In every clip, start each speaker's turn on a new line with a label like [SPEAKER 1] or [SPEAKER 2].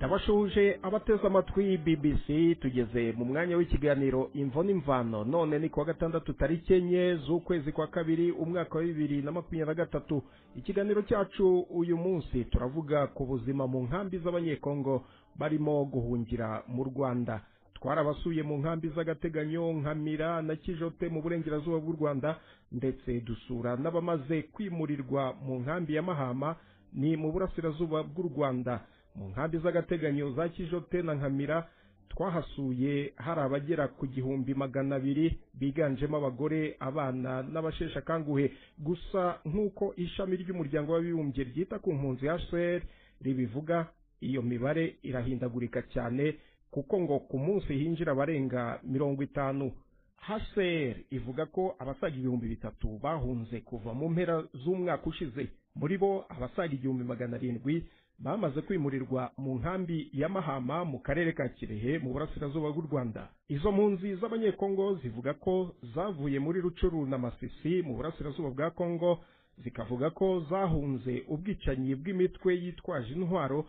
[SPEAKER 1] Ndabashuhuje abateze amatwi BBC. Tugeze mu mwanya w'ikiganiro Imvo n'Imvano. None ni kuwa gatandatu, tariki 4 z'ukwezi kwa kabiri, umwaka wa 2023. Ikiganiro cyacu uyu munsi turavuga ku buzima mu nkambi z'Abanyekongo barimo guhungira mu Rwanda. Twarabasuye mu nkambi z'agateganyo Nkamira na Kijote mu burengerazuba bw'u Rwanda, ndetse dusura n'abamaze kwimurirwa mu nkambi ya Mahama, ni mu burasirazuba bw'u Rwanda. Mu nkambi z'agateganyo za Kijote na Nkamira twahasuye hari abagera ku 1200, biganjemo abagore, abana n'abasheshe akanguhe. Gusa nk'uko ishami ry'Umuryango w'Abibumbye ryita ku mpunzi, HCR, ribivuga, iyo mibare irahindagurika cyane, kuko ngo ku munsi hinjira abarenga 50. HCR ivuga ko abasaga 3000 bahunze kuva mu mpera z'umwaka ushize. Muri bo abasaga 1700 bamaze kwimurirwa mu nkambi ya Mahama mu karere ka Kirehe mu burasirazuba bw'u Rwanda. Izo mpunzi z'Abanyekongo zivuga ko zavuye muri Rucuru na Masisi mu burasirazuba bwa Kongo, zikavuga ko zahunze ubwicanyi bw'imitwe yitwaje intwaro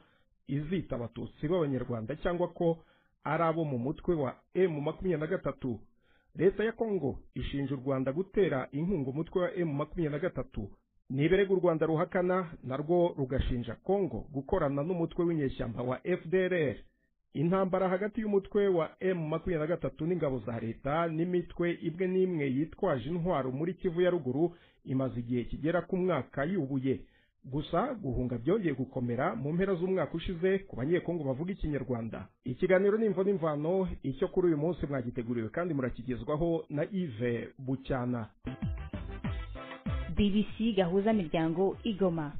[SPEAKER 1] izita Abatutsi b'Abanyarwanda, cyangwa ko ari abo mu mutwe wa M23. Leta ya Kongo ishinja u Rwanda gutera inkunga umutwe wa M23. Ni ibirego u Rwanda ruhakana, narwo rugashinja Kongo gukorana n'umutwe w'inyeshyamba wa FDLR. Intambara hagati y'umutwe wa M23 n'ingabo za leta n'imitwe imwe n'imwe yitwaje intwaro muri Kivu ya Ruguru imaze igihe kigera ku mwaka yubuye. Gusa guhunga byongeye gukomera mu mpera z'umwaka ushize ku Banyekongo bavuga Ikinyarwanda. Ikiganiro n'Imvo n'Imvano icyo kuri uyu munsi mwagiteguriwe kandi murakigezwaho na Yves Bucyana.
[SPEAKER 2] BBC Gahuza Miryango Igoma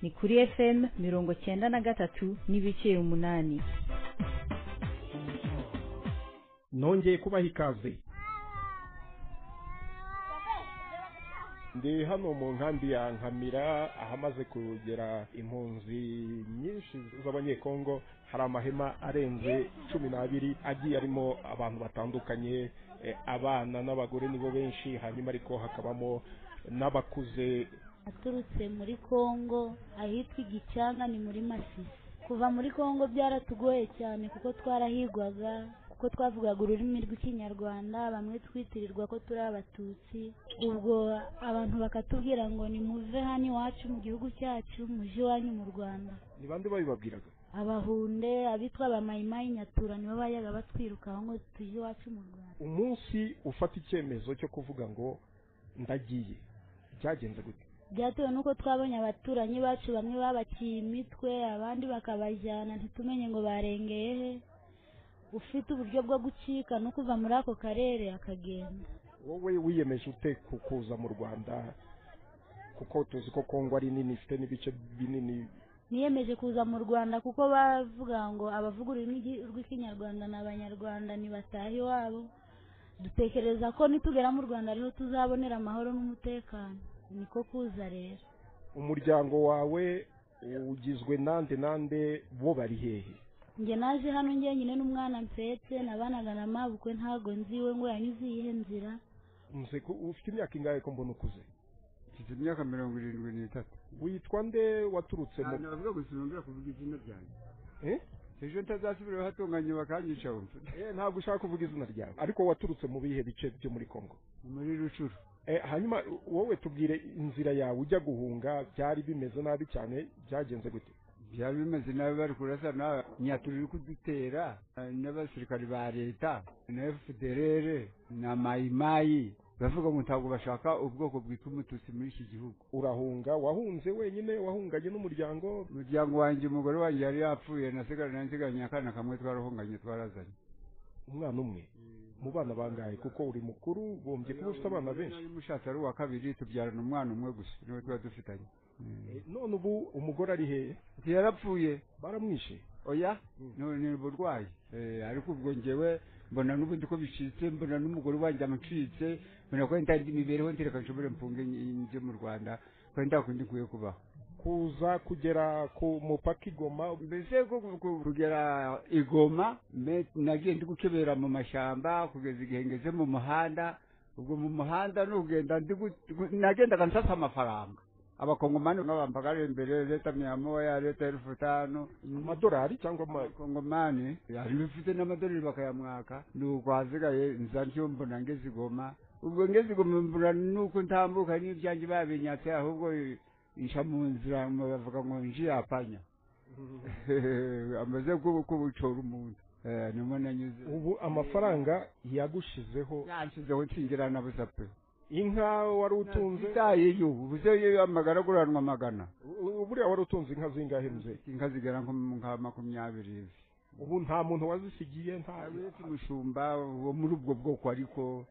[SPEAKER 2] ni kuri FM 93.8.
[SPEAKER 1] Nongeye kubaha ikaze. Ndi hano mu nkambi ya Nkamira, ahamaze kugera impunzi nyinshi z'Abanyekongo. Hari amahema arenze 12 agiye arimo abantu batandukanye, abana n'abagore nibo benshi, hanyuma ariko hakabamo n'abakuze.
[SPEAKER 3] Aturutse muri Kongo ahitwa Igicanga, ni muri Masisi. Kuva muri Kongo byaratugoye cyane, kuko twarahigwaga, kuko twavugaga ururimi rw'Ikinyarwanda, bamwe twitirirwa ko turi Abatutsi. Ubwo abantu bakatubwira ngo nimuve hano iwacu mu gihugu cyacu, muje iwanyu mu Rwanda.
[SPEAKER 1] Ni bande babibabwiraga?
[SPEAKER 3] Abahunde, abitwa Abamayimayi Nyatura, nibo bajyaga batwirukaho ngo tuje iwacu mu Rwanda.
[SPEAKER 1] Umunsi ufata icyemezo cyo kuvuga ngo ndagiye, byagenze gute?
[SPEAKER 3] Byatewe nuko twabonye abaturanyi bacu bamwe babaciye imitwe, abandi bakabajyana ntitumenye ngo barengeye he. Ufite uburyo bwo gucika no kuva muri ako karere akagenda.
[SPEAKER 1] Wowe wiyemeje ute kuza mu Rwanda, kuko tuzi ko Kongo ari nini, ifite n'ibice binini?
[SPEAKER 3] Niyemeje kuza mu Rwanda kuko bavuga ngo abavuga ururimi rw'Ikinyarwanda ni Abanyarwanda, ntibatahe iwabo. Dutekereza ko nitugera mu Rwanda ariho tuzabonera amahoro n'umutekano, niko kuza rero.
[SPEAKER 1] Umuryango wawe ugizwe nande nande, bo bari hehe?
[SPEAKER 3] Njye naje hano njyenyine n'umwana mpetse, nabanaga na mabukwe, ntago nziwe ngo yanyuze iyihe nzira.
[SPEAKER 1] Muzeko, ufite imyaka ingahe ko mbona ukuze?
[SPEAKER 4] Mfite imyaka 73.
[SPEAKER 1] Witwa nde, waturutse mu?
[SPEAKER 4] Navuga gusa, nongera kuvuga izina ryanjye? Ejo ntazasubira hatunganye bakanyica.
[SPEAKER 1] Ntabwo ushaka kuvuga izina ryawe, ariko waturutse mu bihe bice byo muri Kongo?
[SPEAKER 4] Muri Rucuru.
[SPEAKER 1] Hanyuma wowe tubwire inzira yawe ujya guhunga. Byari bimeze nabi cyane, byagenze gute?
[SPEAKER 4] Byari bimeze nabi, bari kurasana, Nyatura iri kudutera n'abasirikari ba leta na FDLR na Mayimayi, bavuga ngo ntabwo bashaka ubwoko bwitwa Umututsi muri iki gihugu.
[SPEAKER 1] Urahunga, wahunze wenyine, wahunganye n'umuryango?
[SPEAKER 4] Umuryango wanjye, umugore wanjye yari yapfuye, nasigara nsigaranye akana kamwe, twarahunganye, twarazanye.
[SPEAKER 1] Umwana umwe mu bana bangahe? Kuko uri mukuru, ugombye kuba ufite abana benshi.
[SPEAKER 4] Nari mushatse ari uwa kabiri, tubyarana umwana umwe gusa, niwe tuba dufitanye.
[SPEAKER 1] None ubu umugore ari hehe?
[SPEAKER 4] Yarapfuye.
[SPEAKER 1] Baramwishe?
[SPEAKER 4] Oya, ni uburwayi. Ariko ubwo njyewe mbona n'ubundi ko bicitse, mbona n'umugore wanjye amucitse, mbona ko ntandi mibereho, ntireka nshobore mpunge njye mu Rwanda, ko nta kundi nkwiye kubaho.
[SPEAKER 1] Kuza kugera ku mupaka i Goma?
[SPEAKER 4] Mbese ko kugera i Goma nagiye ndi gukebera mu mashyamba kugeza igihe ngeze mu muhanda. Ubwo mu muhanda nugenda nagendaga nsasa amafaranga. Abakongomani bampagara imbere, leta 100, leta 5000
[SPEAKER 1] amadolari cyangwa
[SPEAKER 4] amakongomani hari bifite n'amadolari bakayamwaka. Nuko hasigaye nza ntyo mbona ngeze i Goma. Ubwo ngeze i Goma mbona nuko ntambuka n'ibyanjye babinyatse, ahubwo insha mu nzira bavuga ngo njiyapanya amaze kubucora umuntu. Nimo nanyuze.
[SPEAKER 1] Ubu amafaranga yagushizeho?
[SPEAKER 4] Yanshizeho, nsingira na busa pe.
[SPEAKER 1] Inka wari utunze?
[SPEAKER 4] Itaye yo ubuze amagara aguranwa amagana.
[SPEAKER 1] Buriya wari utunze inka zingahe mzee?
[SPEAKER 4] Inka zigera nka 20 hivi.
[SPEAKER 1] Ubu nta muntu wazisigiye? Nta
[SPEAKER 4] uretse umushumba wo muri ubwo bwoko, ariko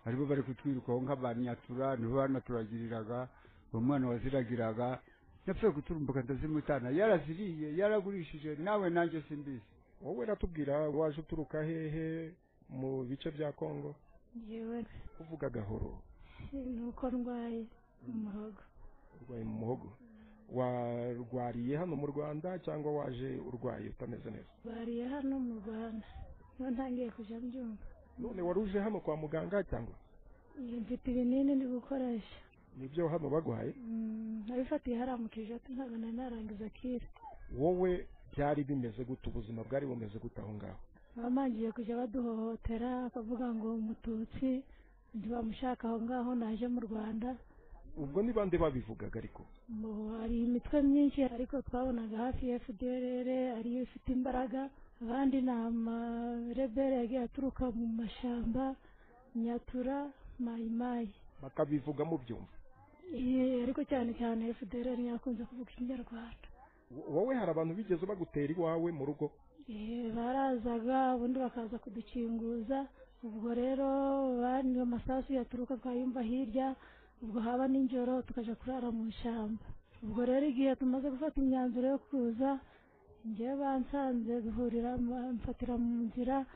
[SPEAKER 4] aribo bari kutwirukaho nk'abanyatura, nibo banaturagiriraga. Uwo mwana waziragiraga yapfuye guturumbuka ndazimutana, yaraziriye, yaragurishije nawe nanjye simbizi.
[SPEAKER 1] Wowe ratubwira waje uturuka hehe mu bice bya Kongo?
[SPEAKER 5] Yewe.
[SPEAKER 1] Uvuga gahoro.
[SPEAKER 5] Nuko ndwaye mu muhogo.
[SPEAKER 1] Urwaye mu muhogo? Warwariye hano mu Rwanda cyangwa waje urwaye utameze neza?
[SPEAKER 5] Rwariye hano mu Rwanda, niho ntangiye kujya mbyumva.
[SPEAKER 1] None wari uje hano kwa muganga cyangwa?
[SPEAKER 5] Mfite ibinini ndi gukoresha.
[SPEAKER 1] Nibyo hano baguhaye?
[SPEAKER 5] Nabifatiye hariya mu Kijato, ntabwo nari narangiza kire.
[SPEAKER 1] Wowe byari bimeze gute, ubuzima bwari bumeze gute aho ngaho?
[SPEAKER 5] Bamangiye kujya baduhohotera, bakavuga ngo umututsi ntibamushaka aho ngaho, naje mu Rwanda.
[SPEAKER 1] Ubwo ni bande babivugaga ariko?
[SPEAKER 5] Hari imitwe myinshi, ariko twabonaga hafi ya FDLR ariyo ifite imbaraga, abandi ni amarebere yagiye aturuka mu mashyamba, Nyatura, Mayimayi.
[SPEAKER 1] Bakabivuga mubyumva?
[SPEAKER 5] Ariko cyane cyane FDLR yakunze kuvuga ikinyarwanda.
[SPEAKER 1] Wowe hari abantu bigeze bagutera iwawe mu rugo?
[SPEAKER 5] Barazaga ubundi bakaza kudukinguza. Ubwo rero bani amasasu yaturuka twayumva hirya, ubwo haba nijoro tukaja kurara mu ishyamba. Ubwo rero igihe tumaze gufata imyanzuro yo kuza, njyewe bansanze duhurira mfatira mu nzira,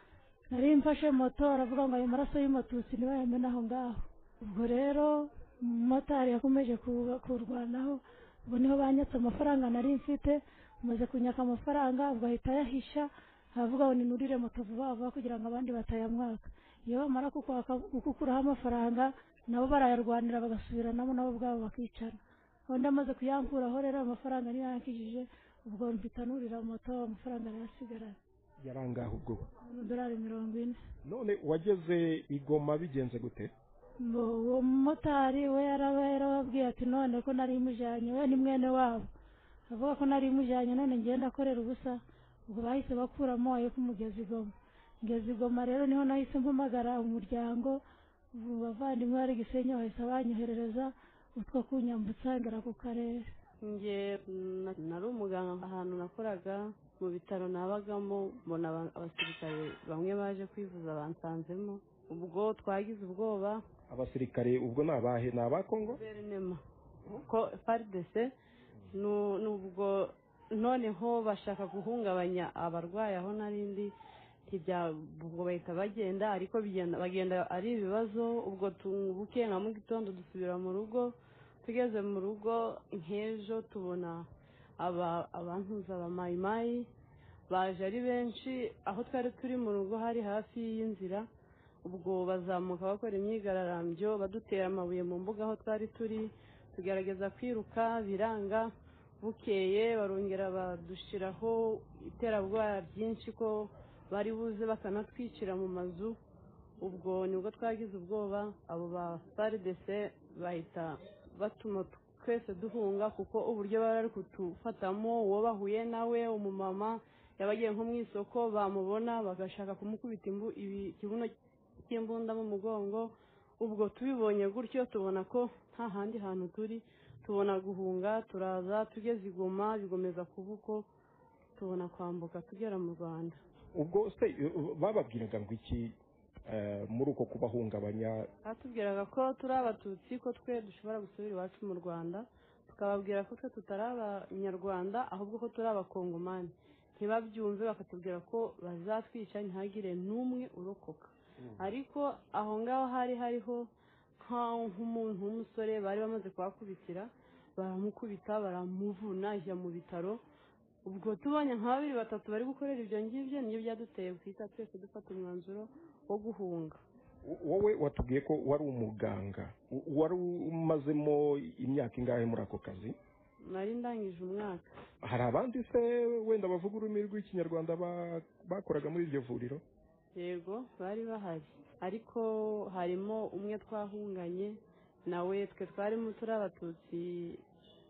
[SPEAKER 5] nari mfashe moto, aravuga ngo ayo maraso y'umututsi ntibayamena aho ngaho. Ubwo rero umumotari yakomeje kurwanaho, ubwo niho banyatse amafaranga nari mfite. Umaze kunyaka amafaranga ubwo ahita ayahisha, aravuga ngo ninurire moto vuba vuba kugira ngo abandi batayamwaka. Iyo bamara kukukuraho amafaranga nabo barayarwanira bagasubiranamo, nabo ubwabo bakicana. Undi amaze kuyankuraho rero amafaranga niyo yankijije, ubwo mpita nurira moto, amafaranga arayasigarana.
[SPEAKER 1] Yarangaho ubwo?
[SPEAKER 5] Amadolari 40.
[SPEAKER 1] None wageze i Goma bigenze gute?
[SPEAKER 5] Uwo mumotari we yarababwiye ati none ko nari mujanye, we ni mwene wabo, avuga ko nari mujanye none ngenda akorera ubusa. Ubwo bahise bakuramo ayo kumugeza i Goma. Ngeze i Goma rero niho nahise mpamagara umuryango, bavandimwe bari Gisenyi bahise banyoherereza utwo kunyambutsa ngera ku karere.
[SPEAKER 6] Nge nari umuganga ahantu nakoraga mu bitaro nabagamo, mbona abasirikare bamwe baje kwivuza bansanzemo. Ubwo twagize ubwoba.
[SPEAKER 1] Abasirikare ubwo ni abahe? Ni aba Kongo?
[SPEAKER 6] Guverinoma ko FARDC. Nubwo noneho bashaka guhungabanya abarwayi aho narindi, ubwo bahita bagenda, ariko bagenda ari ibibazo. Ubwo buke nka mu gitondo dusubira mu rugo, tugeze mu rugo nk'ejo tubona abantuza ba mayimayi baje ari benshi. Aho twari turi mu rugo hari hafi y'inzira, ubwo bazamuka bakora imyigararambyo, badutera amabuye mu mbuga aho twari turi, tugerageza kwiruka biranga. Bukeye barongera badushiraho iterabwoba ryinshi ko bari buze bakanatwicira mu mazu. Ubwo nibwo twagize ubwoba, abo ba FARDC bahita batuma twese duhunga, kuko uburyo bari kutufatamo, uwo bahuye nawe umumama yabagiye nko mu isoko bamubona bagashaka kumukubita ikibuno cy'imbunda mu mugongo. Ubwo tubibonye gutyo tubona ko nta handi hantu turi, tubona guhunga, turaza tugeze i Goma bigomeza kubuko, tubona kwambuka tugera mu Rwanda.
[SPEAKER 1] Ubwo se bababwiraga ngo iki muri uko kubahungabanya?
[SPEAKER 6] Batubwiraga ko turi abatutsi, ko twe dushobora gusubira iwacu mu Rwanda, tukababwira ko twe tutari abanyarwanda ahubwo ko turi abakongomani. Ntibabyumve, bakatubwira ko bazatwica ntihagire n'umwe urokoka. Ariko aho ngaho hari hariho nk'umuntu w'umusore bari bamaze kuhakubitira, baramukubita baramuvuna ajya mu bitaro. Ubwo tubonye nka babiri batatu bari gukorera ibyo ngibyo, nibyo byaduteye guhita twese dufata umwanzuro wo guhunga.
[SPEAKER 1] Wowe watubwiye ko wari umuganga, wari umazemo imyaka ingahe muri ako kazi?
[SPEAKER 6] Nari ndangije umwaka.
[SPEAKER 1] Hari abandi se wenda bavuga ururimi rw'Ikinyarwanda bakoraga muri iryo vuriro?
[SPEAKER 6] Yego, bari bahari, ariko harimo umwe twahunganye nawe, twe twarimo turi Abatutsi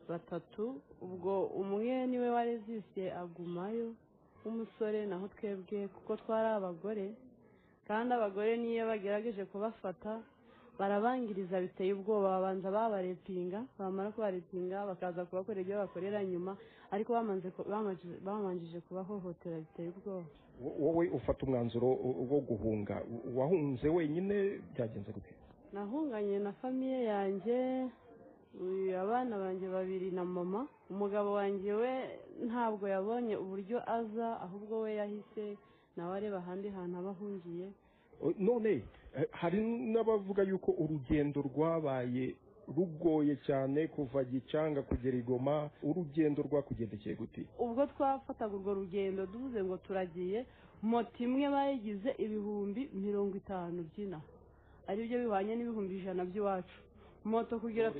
[SPEAKER 6] batatu. Ubwo umwe niwe warezise agumayo w'umusore, naho twebwe kuko twari abagore, kandi abagore niyo bagerageje kubafata barabangiriza biteye ubwoba. Babanza babarepinga, bamara kubarepinga bakaza kubakorera ibyo bakorera nyuma, ariko bamanjije kubahohotera biteye ubwoba.
[SPEAKER 1] Wowe ufata umwanzuro wo guhunga, wahunze wenyine, byagenze gute?
[SPEAKER 6] Nahunganye na famiye yanjye, abana banjye babiri na mama. Umugabo wanjye we ntabwo yabonye uburyo aza, ahubwo we yahise nawe areba ahandi hantu aba ahungiye.
[SPEAKER 1] None hari n'abavuga yuko urugendo rwabaye rugoye cyane kuva Gicanga kugera i Goma, urugendo rwakugendekeye gute?
[SPEAKER 6] Ubwo twafataga urwo rugendo duvuze ngo turagiye, moto imwe bayigize 50,000 by'ina, aribyo bihwanye n'100,000 by'iwacu. Moto kugira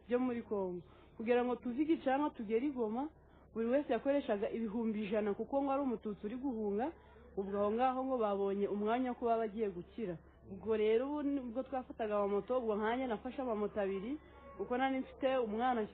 [SPEAKER 6] byo muri Kongo, kugira ngo tuve Gicanga tugere i Goma, buri wese yakoreshaga 100,000, kuko ngo ari Umututsi uri guhunga. Ubwo aho ngaho ngo babonye umwanya wo kuba bagiye gukira. Ubwo rero ubwo twafataga amamoto, ubwo nkanjye nafashe amamoto abiri kuko nari mfite umwana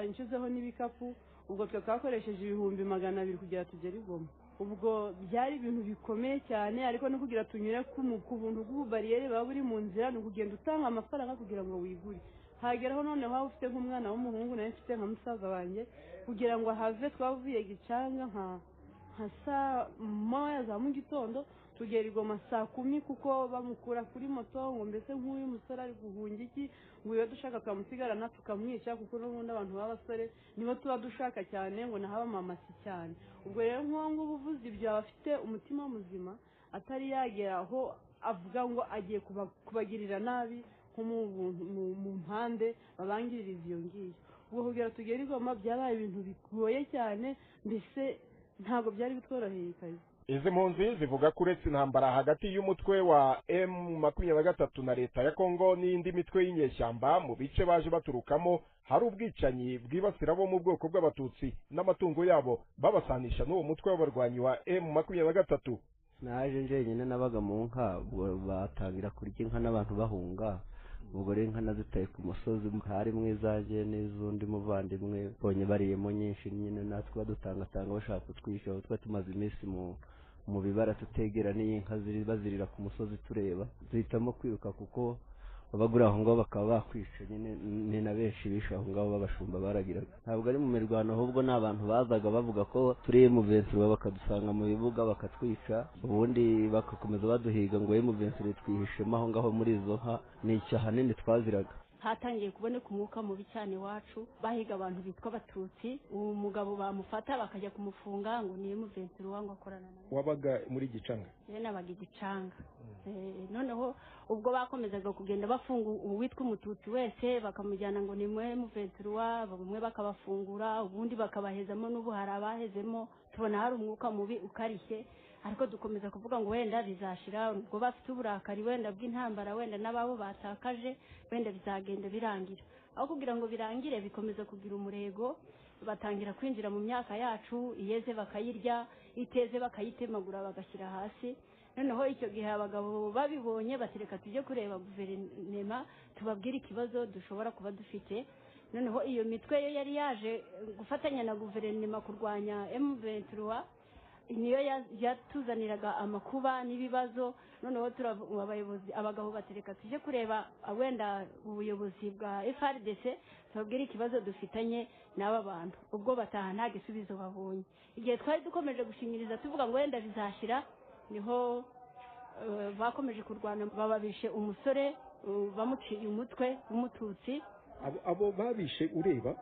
[SPEAKER 6] nshyizeho n'ibikapu. Ubwo twe twakoresheje 200,000 kugira tugere i Goma. Ubwo byari ibintu bikomeye cyane, ariko no kugira tunyure ku buntu bw'ububariyeri buba buri mu nzira, ni ukugenda utanga amafaranga kugira ngo wigure. Hageraho noneho waba ufite nk'umwana w'umuhungu, nawe mfite nka musaza wanjye, kugira ngo ahave. Twavuye Gicanga nka saa moya za mu gitondo tugera i Goma saa 10, kuko bamukura kuri moto ngo mbese nk'uyu musore ari guhunga iki, ngo iyo dushaka tukamusigarana tukamwica, kuko n'ubundi abantu b'abasore nibo tuba dushaka cyane, ngo naho abamamasi cyane. Ubwo rero nk'uwo ngubu uvuze ibyo aba afite umutima muzima, atari yagera aho avuga ngo agiye kubagirira nabi nko mu mpande babangiririza iyo ngiyo. Ubwo kugira tugere i Goma byabaye ibintu bigoye cyane, mbese ntabwo byari bitworoheye kazi.
[SPEAKER 1] Izi mpunzi zivuga ko uretse intambara hagati y'umutwe wa M23 na leta ya Kongo n'indi mitwe y'inyeshyamba mu bice baje baturukamo, hari ubwicanyi bwibasira bo mu bwoko bw'Abatutsi n'amatungo yabo, babasanisha n'uwo mutwe w'abarwanyi wa M23.
[SPEAKER 7] Naje njyenyine nabaga mu nka, batangira kurya inka n'abantu bahunga. Ubwo rero inka nazitaye ku musozi, harimo izanjye n'iz'undi muvandimwe, bonye bariyemo nyinshi nyine, natwe badutangatanga bashaka kutwisha. Aho twari tumaze iminsi mu bibara tutegera n'inka bazirira ku musozi tureba, duhitamo kwiruka kuko abagura aho ngaho bakaba bakwica nyine. Ni na benshi bishe aho ngaho b'abashumba baragiraga. Ntabwo ari mu mirwano, ahubwo ni abantu bazaga bavuga ko turi M23, bakadusanga mu bibuga bakatwica, ubundi bagakomeza baduhiga ngo M23 twihishemo aho ngaho muri izo nka. Ni icyaha nini twaziraga.
[SPEAKER 8] Hatangiye kuboneka umwuka mubi cyane iwacu, bahiga abantu bitwa Abatutsi. Uwo mugabo bamufata bakajya kumufunga ngo ni M23 ngo akorana nawe.
[SPEAKER 1] Wabaga muri Gicanga?
[SPEAKER 8] Yewe, nabaga Igicanga. Noneho ubwo bakomezaga kugenda bafunga uwitwa Umututsi wese, bakamujyana ngo ni M23, bamwe bakabafungura, ubundi bakabahezamo, n'ubu hari abahezemo. Tubona hari umwuka mubi ukarishye, ariko dukomeza kuvuga ngo wenda bizashira, ubwo bafite uburakari wenda bw'intambara, wenda n'ababo batakaje, wenda bizagenda birangira. Aho kugira ngo birangire bikomeza kugira umurego, batangira kwinjira mu myaka yacu, iyeze bakayirya, iteze bakayitemagura bagashyira hasi. Noneho icyo gihe abagabo babibonye batereka tujye kureba guverinema tubabwire ikibazo dushobora kuba dufite. Noneho iyo mitwe yo yari yaje gufatanya na guverinema kurwanya M23 niyo yatuzaniraga amakuba n'ibibazo. Noneho abayobozi abagabo batereka tujye kureba wenda ubuyobozi bwa FARDC tubabwire ikibazo dufitanye n'aba bantu. Ubwo bataha nta gisubizo babonye. Igihe twari dukomeje gushinyiriza tuvuga ngo wenda bizashira, niho bakomeje kurwana, bababishe umusore bamuciye umutwe w'Umututsi.
[SPEAKER 1] Abo babishe ureba?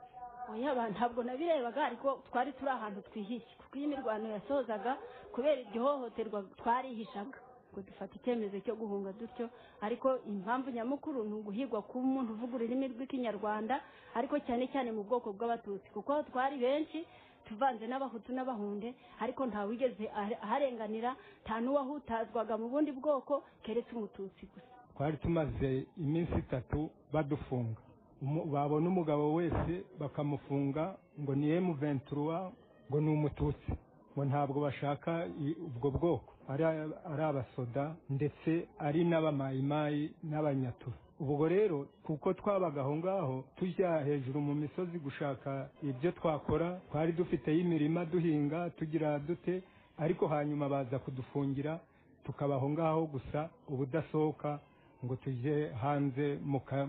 [SPEAKER 8] Oya, ntabwo nabirebaga, ariko twari turi ahantu twihishe, kuko iyi mirwano yasozaga kubera iryo hohoterwa twarihishaga, ngo dufata icyemezo cyo guhunga dutyo. Ariko impamvu nyamukuru ni uguhigwa k'umuntu uvuga ururimi rw'Ikinyarwanda, ariko cyane cyane mu bwoko bw'Abatutsi, kuko twari benshi tuvanze n'Abahutu n'Abahunde, ariko nta wigeze aharenganira, nta n'uwahutazwaga mu bundi bwoko keretse Umututsi gusa.
[SPEAKER 9] Twari tumaze iminsi 3 badufunga. Babona umugabo wese bakamufunga ngo ni M23, ngo ni umututsi, ngo ntabwo bashaka ubwo bwoko, ari abasoda ndetse ari n'abamayimayi n'abanyatura. Ubwo rero kuko twabaga aho ngaho tujya hejuru mu misozi gushaka ibyo twakora, twari dufite imirima duhinga tugira dute, ariko hanyuma baza kudufungira tukaba aho ngaho gusa ubudasohoka ngo tujye hanze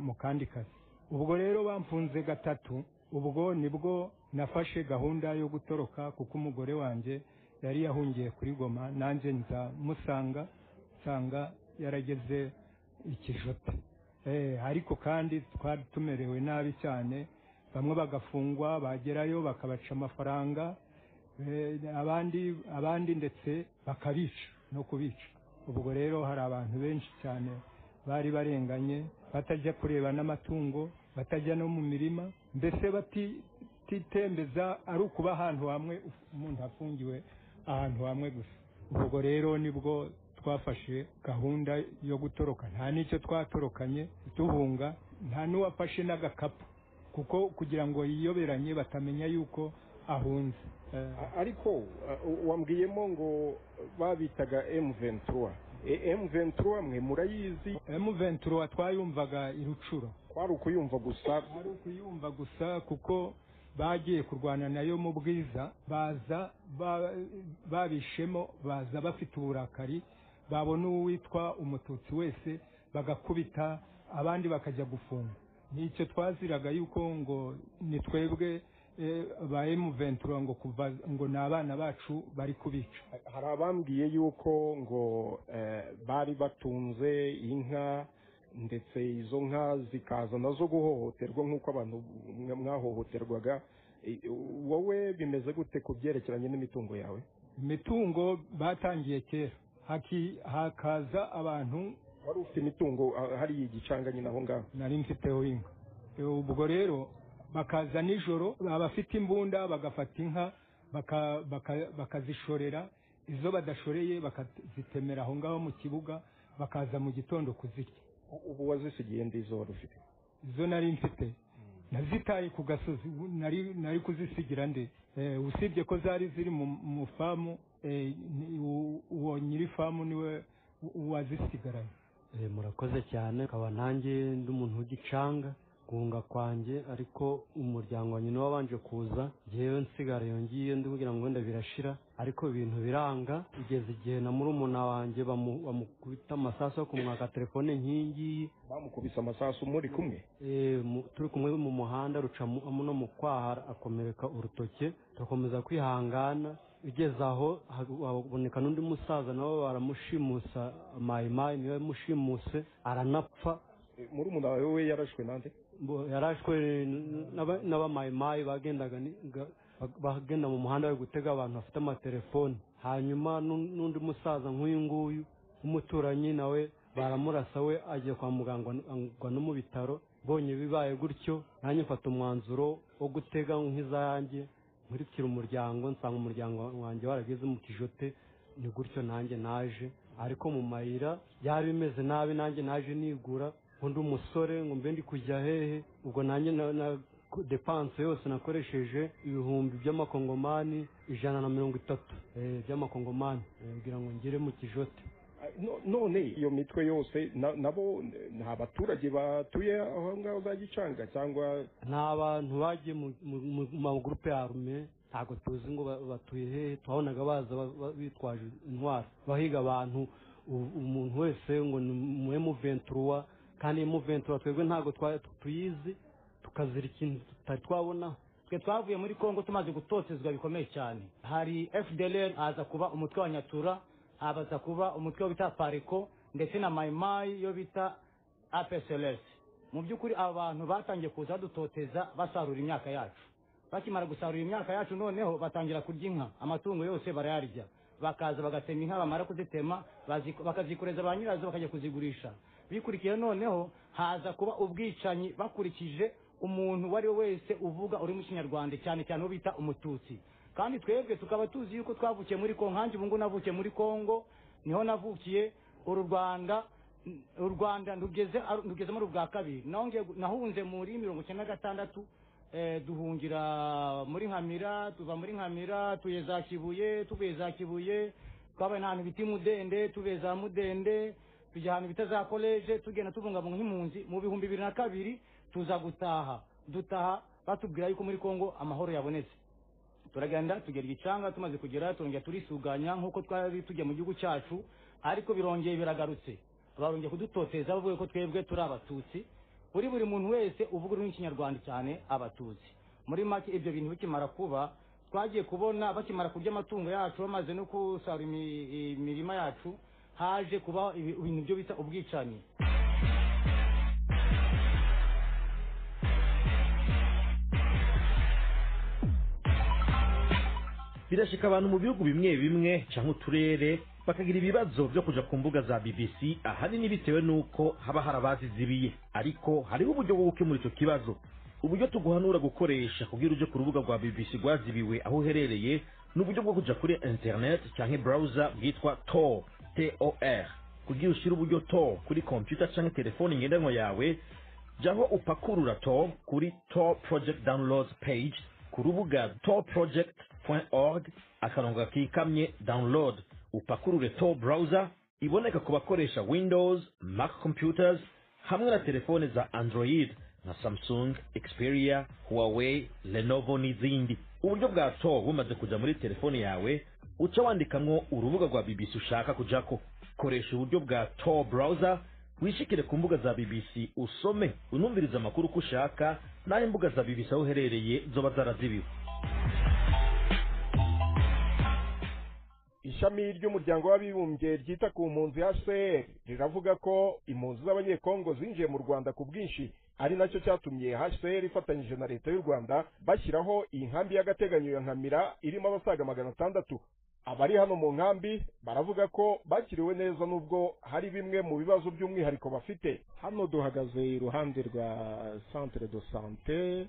[SPEAKER 9] mu kandi kazi. Ubwo rero bamfunze 3, ubwo nibwo nafashe gahunda yo gutoroka kuko umugore wanjye yari yahungiye kuri Goma, nanjye nza musanga nsanga yarageze Ikijote. Ariko kandi twari tumerewe nabi cyane, bamwe bagafungwa bagerayo bakabaca amafaranga, abandi ndetse bakabica no kubica. Ubwo rero hari abantu benshi cyane bari barenganye, batajya kureba n'amatungo, batajya no mu mirima, mbese batitembeza, ari ukuba ahantu hamwe umuntu afungiwe ahantu hamwe gusa. Ubwo rero nibwo twafashe gahunda yo gutoroka. Nta n'icyo twatorokanye duhunga, nta n'uwafashe n'agakapu, kuko kugira ngo yiyoberanye batamenya yuko ahunze.
[SPEAKER 1] Ariko wambwiyemo ngo babitaga M23. M23 mwe murayizi?
[SPEAKER 9] M23 twayumvaga irucuro.
[SPEAKER 1] Kwari ukuyumva gusa?
[SPEAKER 9] Kwari ukuyumva gusa kuko bagiye kurwana nayo mu Bwiza, baza babishemo, baza bafite uburakari, babona uwitwa umututsi wese bagakubita, abandi bakajya gufunga. Nicyo twaziraga yuko ngo ni twebwe ba M23, ngo kuva ngo n'abana bacu bari kubica.
[SPEAKER 1] Hari abambwiye yuko ngo bari batunze inka, ndetse izo nka zikaza nazo guhohoterwa nk'uko abantu mwahohoterwaga. Wowe bimeze gute ku byerekeranye n'imitungo yawe?
[SPEAKER 9] Imitungo batangiye kera, hakaza abantu.
[SPEAKER 1] Wari ufite imitungo hari igicanga nyine aho ngaho?
[SPEAKER 9] Nari mfiteho inka. Ubwo rero bakaza nijoro, abafite imbunda bagafata inka bakazishorera, izo badashoreye bakazitemera aho ngaho mu kibuga, bakaza mu gitondo kuzirya.
[SPEAKER 1] Ubu wazisigiye ndi izo wari ufite?
[SPEAKER 9] Izo nari mfite nazitaye ku gasozi, nari kuzisigira nde? Usibye ko zari ziri mu famu, uwo nyiri famu niwe wazisigaranye.
[SPEAKER 7] Murakoze cyane. Akaba nanjye ndi umuntu w'igicanga guhunga kwanjye, ariko umuryango wanjye niwo wabanje kuza, njyewe nsigara yongiye ndi kugira ngo wenda birashira, ariko ibintu biranga. Igeze igihe na murumuna wanjye bamukubita amasasu yo kumwaka telefone nkingi.
[SPEAKER 1] Bamukubise amasasu muri kumwe?
[SPEAKER 7] Turi kumwe mu muhanda, ruca no mu kwaha akomereka urutoke, turakomeza kwihangana. Igeze aho haboneka n'undi musaza nabo baramushimusa, mayimayi niwe yamushimuse aranapfa.
[SPEAKER 1] Murumuna wawe we yarashwe nande?
[SPEAKER 7] Yarashwe n'abamayimayi bagenda mu muhanda bari gutega abantu bafite amatelefone. Hanyuma n'undi musaza nk'uyu nguyu w'umuturanyi nawe baramurasa, we agiye kwa muganga no mu bitaro. Mbonye bibaye gutyo, nanjye mfata umwanzuro wo gutega nk'izanjye nkurikira umuryango, nsanga umuryango wanjye warageze mu Kijote. Ni gutyo nanjye naje, ariko mu mayira byari bimeze nabi, nanjye naje nigura undi umusore ngo mbe ndi kujya hehe. Ubwo nanjye na depanse yose nakoresheje ibihumbi by'amakongomani 130 by'amakongomani kugira ngo ngere mu Kijote.
[SPEAKER 1] None iyo mitwe yose nabo nta baturage batuye aho ngaho za Gicanga cyangwa?
[SPEAKER 7] Nta bantu bagiye mu magrupe ya arme, ntabwo tuzi ngo batuye hehe. Twabonaga baza bitwaje intwaro bahiga abantu, umuntu wese ngo ni mu M23, kandi M23 twebwe ntabwo tuyizi, tukazira ikintu tutari twabona.
[SPEAKER 10] Twe twavuye muri Kongo tumaze gutotezwa bikomeye cyane. Hari FDLR, aza kuba umutwe wa Nyatura, abaza kuba umutwe bita Pareko, ndetse na Maimai yo bita APSLS. Mu by'ukuri abantu batangiye kuza dutoteza basarura imyaka yacu. Bakimara gusarura imyaka yacu noneho batangira kurya inka, amatungo yose barayarya. Bakaza bagatema inka, bamara kuzitema bakazikoreza ba nyirazo bakajya kuzigurisha. Bikurikiye noneho haza kuba ubwicanyi bakurikije umuntu wari wese uvuga uri mu Kinyarwanda, cyane cyane uwo bita umututsi. Kandi twebwe tukaba tuzi yuko twavukiye muri Kongo, nkanjye ubu ngo navukiye muri Kongo, niho navukiye. Uru Rwanda U Rwanda ndugeze muri ubwa kabiri. Nahunze muri 96, duhungira muri Nkamira, tuva muri Nkamira tuye za Kibuye, tuvuye za Kibuye twabaye ahantu bita Mudende, tuvuye za Mudende tujya ahantu bita za koleje, tugenda tubungabunga nk'impunzi. Mu 2002 tuza gutaha, dutaha batubwira yuko muri Kongo amahoro yabonetse. Turagenda tugera Igicanga, tumaze kugera turongera turisuganya nk'uko twari tujya mu gihugu cyacu, ariko birongeye biragarutse, barongeye kudutoteza bavuga ko twebwe turi abatutsi. Kuri buri muntu wese uvuga ururimi rw'ikinyarwanda cyane abatutsi. Muri make ibyo bintu bikimara kuba, twagiye kubona bakimara kurya amatungo yacu, bamaze no gusarura imirima yacu, haje kuba ibintu byo bita ubwicanyi.
[SPEAKER 11] Birashika abantu mu bihugu bimwe bimwe canke uturere bakagira ibibazo byo kuja ku mbuga za BBC, ahanini bitewe nuko haba harabazizibiye. Ariko hariho uburyo bwo gukemura ico kibazo. Uburyo tuguhanura gukoresha kugira uje ku rubuga rwa BBC rwazibiwe aho uherereye ni uburyo bwo kuja kuri internet canke browser bwitwa Tor, Tor. Kugira ushire uburyo Tor kuri computer canke telefone ngendanwa yawe, jaho upakurura Tor kuri Tor Project Downloads page ku rubuga torproject.org akarongo kikamye download, upakurure Tor browser iboneka ku bakoresha Windows, Mac computers hamwe na telefone za Android nka Samsung, Xperia, Huawei, Lenovo n'izindi. Uburyo bwa Tor bumaze kuja muri telefone yawe, uca wandikamwo urubuga rwa BBC ushaka kujako. Koresha uburyo bwa Tor browser wishikire ku mbuga za BBC, usome unumvirize amakuru uko ushaka, n'aho imbuga za BBC aho uherereye zoba zarazibiwe.
[SPEAKER 1] Ishami ry'umuryango w'abibumbye ryita ku mpunzi HCR riravuga ko impunzi z'abanyekongo zinjiye mu Rwanda ku bwinshi, ari nacyo cyatumye HCR ifatanyije na leta y'u Rwanda bashyiraho iyi nkambi y'agateganyo ya Nkamira irimo abasaga 600. Abari hano mu nkambi baravuga ko bakiriwe neza nubwo hari bimwe mu bibazo by'umwihariko bafite. Hano duhagaze iruhande rwa centre de santé,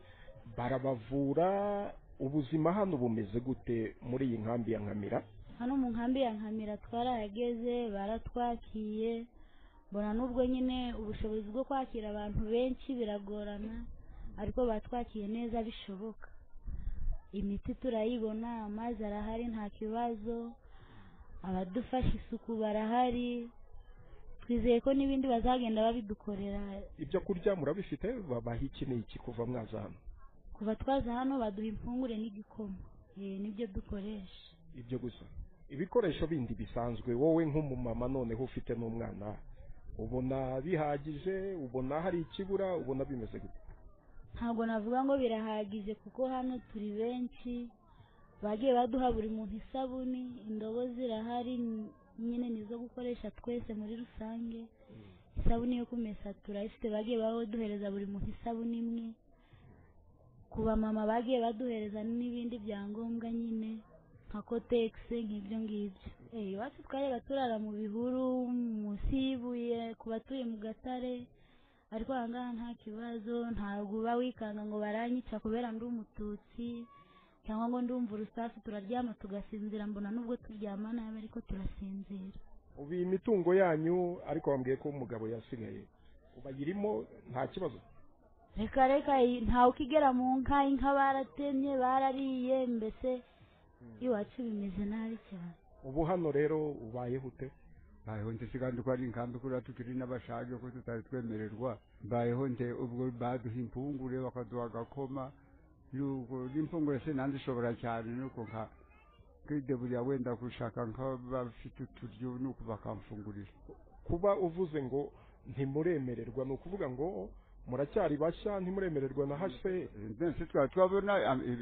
[SPEAKER 1] barabavura. Ubuzima hano bumeze gute muri iyi nkambi ya Nkamira?
[SPEAKER 3] Hano mu nkambi ya Nkamira twarahageze, baratwakiye, mbona nubwo nyine ubushobozi bwo kwakira abantu benshi biragorana, ariko batwakiye neza bishoboka. Imiti turayibona, amazi arahari nta kibazo, abadufasha isuku barahari, twizeye ko n'ibindi bazagenda babidukorera.
[SPEAKER 1] Ibyo kurya murabifite? Babaha iki n'iki kuva mwaza hano?
[SPEAKER 3] Kuva twaza hano baduha impungure n'igikoma, nibyo dukoresha.
[SPEAKER 1] Ibyo gusa? Ibikoresho bindi bisanzwe wowe nk'umumama noneho ufite n'umwana ubona bihagije? Ubona hari ikibura? Ubona bimeze gute?
[SPEAKER 3] Ntabwo navuga ngo birahagije kuko hano turi benshi, bagiye baduha buri muntu isabuni, indobo zirahari nyine nizo gukoresha twese muri rusange. Isabuni yo kumesa turayifite, bagiye baduhereza buri muntu isabuni imwe. Ku bamama bagiye baduhereza n'ibindi byangombwa nyine nka kotegisi nk'ibyo ngibyo. Iwacu twareba turara mu bihuru, munsi y'ibuye, ku batuye mu gatare, ariko aha ngaha nta kibazo, ntabwo uba wikanga ngo baranyica kubera ndi umututsi cyangwa ngo ndumva urusasu. Turaryama tugasinzira, mbona nubwo turyama nabi ariko turasinzira.
[SPEAKER 1] Ubu iyi mitungo yanyu, ariko wambwiye ko umugabo yasigaye, ubayirimo nta kibazo?
[SPEAKER 3] Reka reka, ntawe ukigera mu nka, inka baratemye barariye, mbese iwacu bimeze nabi cyane.
[SPEAKER 1] Ubu hano rero ubayeho ute?
[SPEAKER 4] Mbayeho nte kandi ko ari inkambi kuriya tukiri n'abashaje ko tutari twemererwa. Mbayeho nte? Ubwo baduha impungure bakaduha agakoma, nuko n'impungure se nanze ishobora cyane, nuko nka kwideburiya wenda gushaka nk'abafite uturyo nuko bakamfungurira.
[SPEAKER 1] Kuba uvuze ngo ntimuremererwa, ni ukuvuga ngo muracyari bashya, ntimuremererwa na HCR?
[SPEAKER 4] Mbese twaba twabona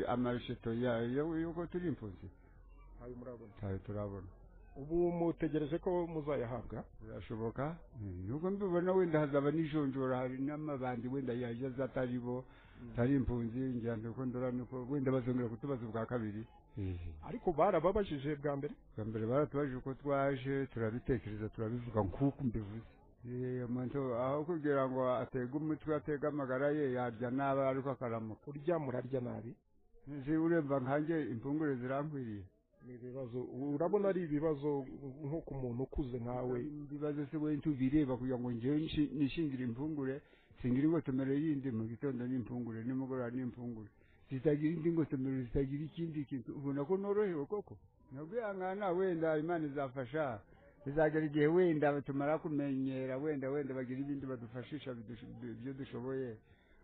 [SPEAKER 4] amarusheto y'uko turi impunzi?
[SPEAKER 1] Ntayo murabona?
[SPEAKER 4] Ntayo turabona.
[SPEAKER 1] Ubu mutegereje ko muzayahabwa?
[SPEAKER 4] Birashoboka nuko mbibona, wenda hazaba n'ijonjora, hari n'amabandi wenda yaje atari bo atari impunzi, ngira ngo ndora nuko wenda bazongera kutubaza ubwa kabiri.
[SPEAKER 1] Ariko barababajije bwa mbere?
[SPEAKER 4] Bwa mbere baratubajije uko twaje, turabitekereza, turabivuga nk'uko mbivuze. Umuntu aho kugira ngo atege umutwe atege amagara ye, yarya nabi ariko akaramuka.
[SPEAKER 1] Kurya murarya nabi?
[SPEAKER 4] Nzi uremba nkanjye impungure zirankwiriye.
[SPEAKER 1] Ni ibibazo, urabona ari ibibazo nko ku muntu ukuze nkawe.
[SPEAKER 4] Ibibazo se we ntubireba kugira ngo njyewe nishingire impungure, singira ingotomero yindi mu gitondo n'impungure, nimugoroba n'impungure, zitagira indi ngotomero, zitagira ikindi kintu. Ubona ko norohewe koko? Nubwihangana, wenda Imana izafasha, bizagera igihe wenda tumara kumenyera, wenda bagira ibindi badufashisha ibyo dushoboye.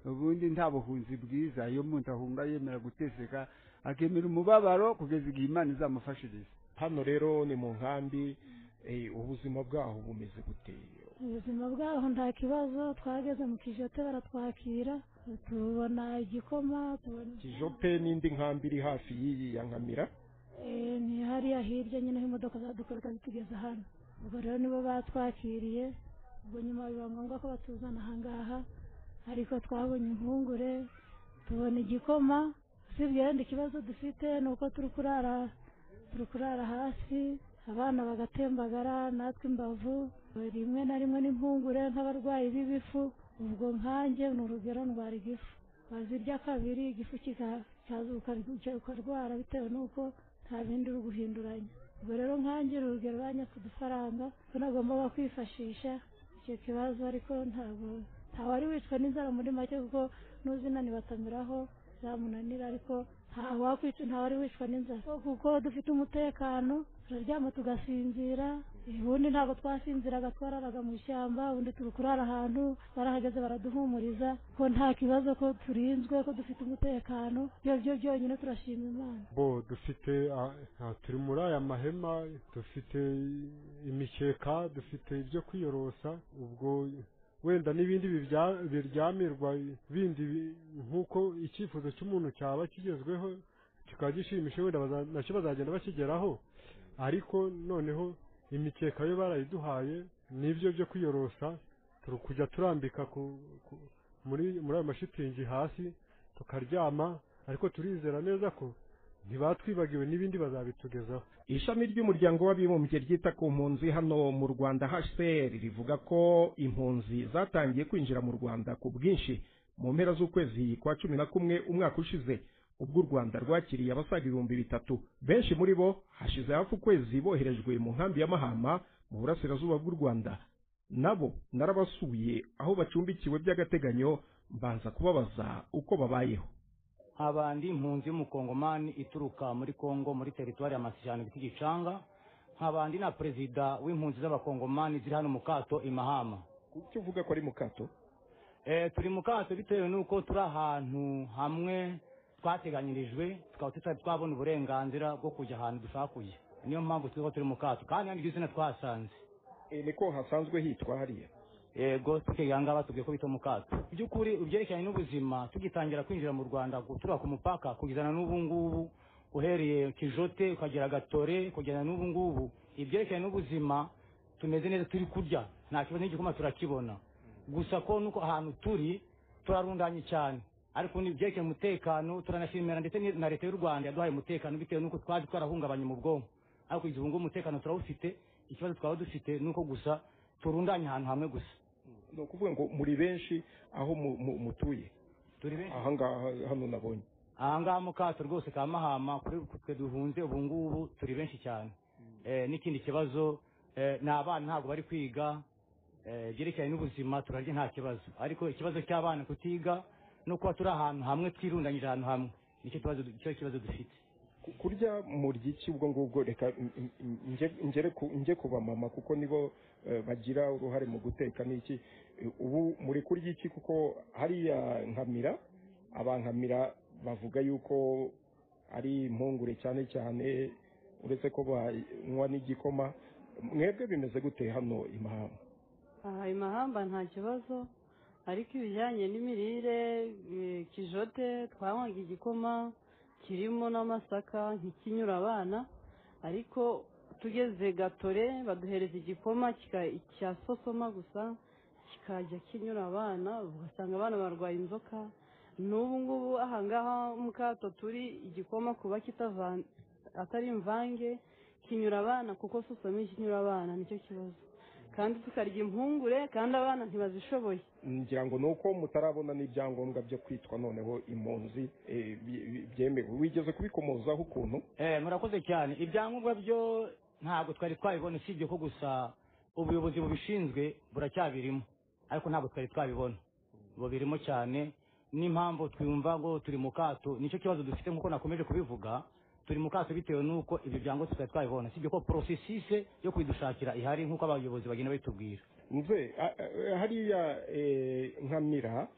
[SPEAKER 4] Ubundi nta buhunzi bwiza, iyo umuntu ahunga yemera guteseka, akemera umubabaro kugeza igihe Imana izamufashiriza.
[SPEAKER 1] Hano rero ni mu nkambi, ubuzima bwaho bumeze gute?
[SPEAKER 5] Ubuzima bwaho nta kibazo, twageze mu Kijote baratwakira, tubona igikoma, tubona
[SPEAKER 1] Kijote n'indi nkambi iri hafi y'iyi ya Nkamira.
[SPEAKER 5] Ni hariya hirya nyine aho imodoka zadukoreka zitugeza hano. Ubwo rero nibo batwakiriye, ubwo nyuma biba ngombwa ko batuzana ahangaha, ariko twabonye impungure, tubona igikoma. Usibye wenda ikibazo dufite ni uko turi kurara hasi, abana bagatembagara, natwe imbavu rimwe na rimwe n'impungure nk'abarwayi b'ibifu. Ubwo nkanjye ni urugero ndwara igifu, wazirya kabiri igifu kikaza ukarwara bitewe n'uko nta bindi uri guhinduranya. Ubwo rero nkanjye urugero banyatse udufaranga ko nagombaga kwifashisha icyo kibazo, ariko ntabwo ntawari wicwa n'inzara muri make, kuko n'uzinani batamiraho zamunanira, ariko ntawari wicwa n'inzara kuko dufite umutekano, turaryama tugasinzira. Ubundi ntabwo twasinziraga, twararaga mu ishyamba, ubundi turi kurara ahantu barahageze baraduhumuriza ko nta kibazo, ko turinzwe, ko dufite umutekano. Ibyo byonyine turashima Imana.
[SPEAKER 12] Bo dufite, turi muri aya mahema, dufite imikeka, dufite ibyo kwiyorosa, ubwo wenda n'ibindi biryamirwa bindi nk'uko icyifuzo cy'umuntu cyaba kigezweho kikaba gishimisha, wenda nacyo bazagenda bakigeraho. Ariko noneho imikeka yo barayiduhaye, n'ibyo byo kwiyorosa turi kujya turambika muri ayo mashitingi hasi tukaryama, ariko turizera neza ko ntibatwibagiwe n'ibindi bazabitugezaho.
[SPEAKER 1] Ishami ry'umuryango w'abibumbye ryita ku mpunzi hano mu Rwanda HCR rivuga ko impunzi zatangiye kwinjira mu Rwanda ku bwinshi mu mpera z'ukwezi kwa 11 umwaka ushize, ubwo u Rwanda rwakiriye abasaga 3000. Benshi muri bo hashize hafi ukwezi boherejwe mu nkambi ya Mahama mu burasirazuba bw'u Rwanda. Nabo narabasuye aho bacumbikiwe by'agateganyo, mbanza kubabaza uko babayeho.
[SPEAKER 10] Nkaba ndi impunzi y'umukongomani ituruka muri Kongo muri teritwari ya Masisi bita Gicanga, nkaba ndi na perezida w'impunzi z'abakongomani ziri hano mu kato i Mahama.
[SPEAKER 1] Kuki uvuga ko ari mu kato?
[SPEAKER 10] Turi mu kato bitewe n'uko turi ahantu hamwe twateganyirijwe, tukaba tutari twabona uburenganzira bwo kujya ahantu dushaka kujya, niyo mpamvu turi turi mu kato, kandi iryo zina twahasanze.
[SPEAKER 1] Niko hasanzwe hitwa hariya?
[SPEAKER 10] Yego, tukigera ngaha batubwiye ko bita mu kato. By'ukuri ibyerekeranye n'ubuzima, tugitangira kwinjira mu Rwanda gutura ku mupaka kugezana n'ubu ngubu, uhereye Kijote ukagera Gatore kugeza n'ubu ngubu, ibyerekeranye n'ubuzima tumeze neza, turi kurya nta kibazo, n'igikoma turakibona. Gusa ko nuko ahantu turi turarundanye cyane, ariko n'ibyerekeye umutekano turanashimira ndetse na leta y'u Rwanda yaduhaye umutekano, bitewe n'uko twaje twarahungabanye mu bwonko, ariko kugeza ubu ngubu umutekano turawufite. Ikibazo twaba dufite nuko gusa turundanye ahantu hamwe gusa.
[SPEAKER 1] Ni ukuvuga ngo muri benshi aho mutuye?
[SPEAKER 10] Turi benshi
[SPEAKER 1] aha ngaha hano nabonye
[SPEAKER 10] aha ngaha mu kato rwose ka Mahama, kuri twe duhunze ubu ngubu turi benshi cyane. N'ikindi kibazo ni abana ntabwo bari kwiga, byerekeranye n'ubuzima turarya nta kibazo, ariko ikibazo cy'abana kutiga no kuba turi ahantu hamwe twirundanyije ahantu hamwe nicyo kibazo dufite.
[SPEAKER 1] Kurya murya iki ubwo ngubwo? Reka njye kuba mama kuko nibo bagira uruhare mu guteka n'iki. Ubu muri kurya iki? Kuko hariya Nkamira, abankamira bavuga yuko ari impungure cyane cyane, uretse ko banywa n'igikoma. Mwebwe bimeze gute hano i Mahama?
[SPEAKER 6] Aha i Mahamba nta kibazo, ariko ibijyanye n'imirire, Kijote twanywaga igikoma kirimo n'amasaka ntikinyura abana, ariko tugeze Gatore baduhereza igikoma cya sosoma gusa kikajya kinyura abana, ugasanga abana barwaye inzoka. N'ubu ngubu aha ngaha mu kato turi, igikoma kuba atari imvange kinyura abana, kuko sosoma ikinyura abana nicyo kibazo. Kandi tukarya impungure, kandi abana ntibazishoboye.
[SPEAKER 1] Ngira ngo ni uko mutarabona n'ibyangombwa byo kwitwa noneho impunzi byemewe. Wigeze kubikomozaho ukuntu?
[SPEAKER 10] Murakoze cyane. Ibyangombwa byo ntabwo twari twabibona, usibye ko gusa ubuyobozi bubishinzwe buracyabirimo, ariko ntabwo twari twabibona, bubirimo cyane. N'impamvu twumva ngo turi mu kato, nicyo kibazo dufite, nk'uko nakomeje kubivuga, turi mu kato bitewe n'uko ibyo byangombwa tutari twabibona, sibyo ko processus yo kubidushakira ihari, nk'uko abayobozi bagenda babitubwira.
[SPEAKER 1] Nze hariya Nkamira,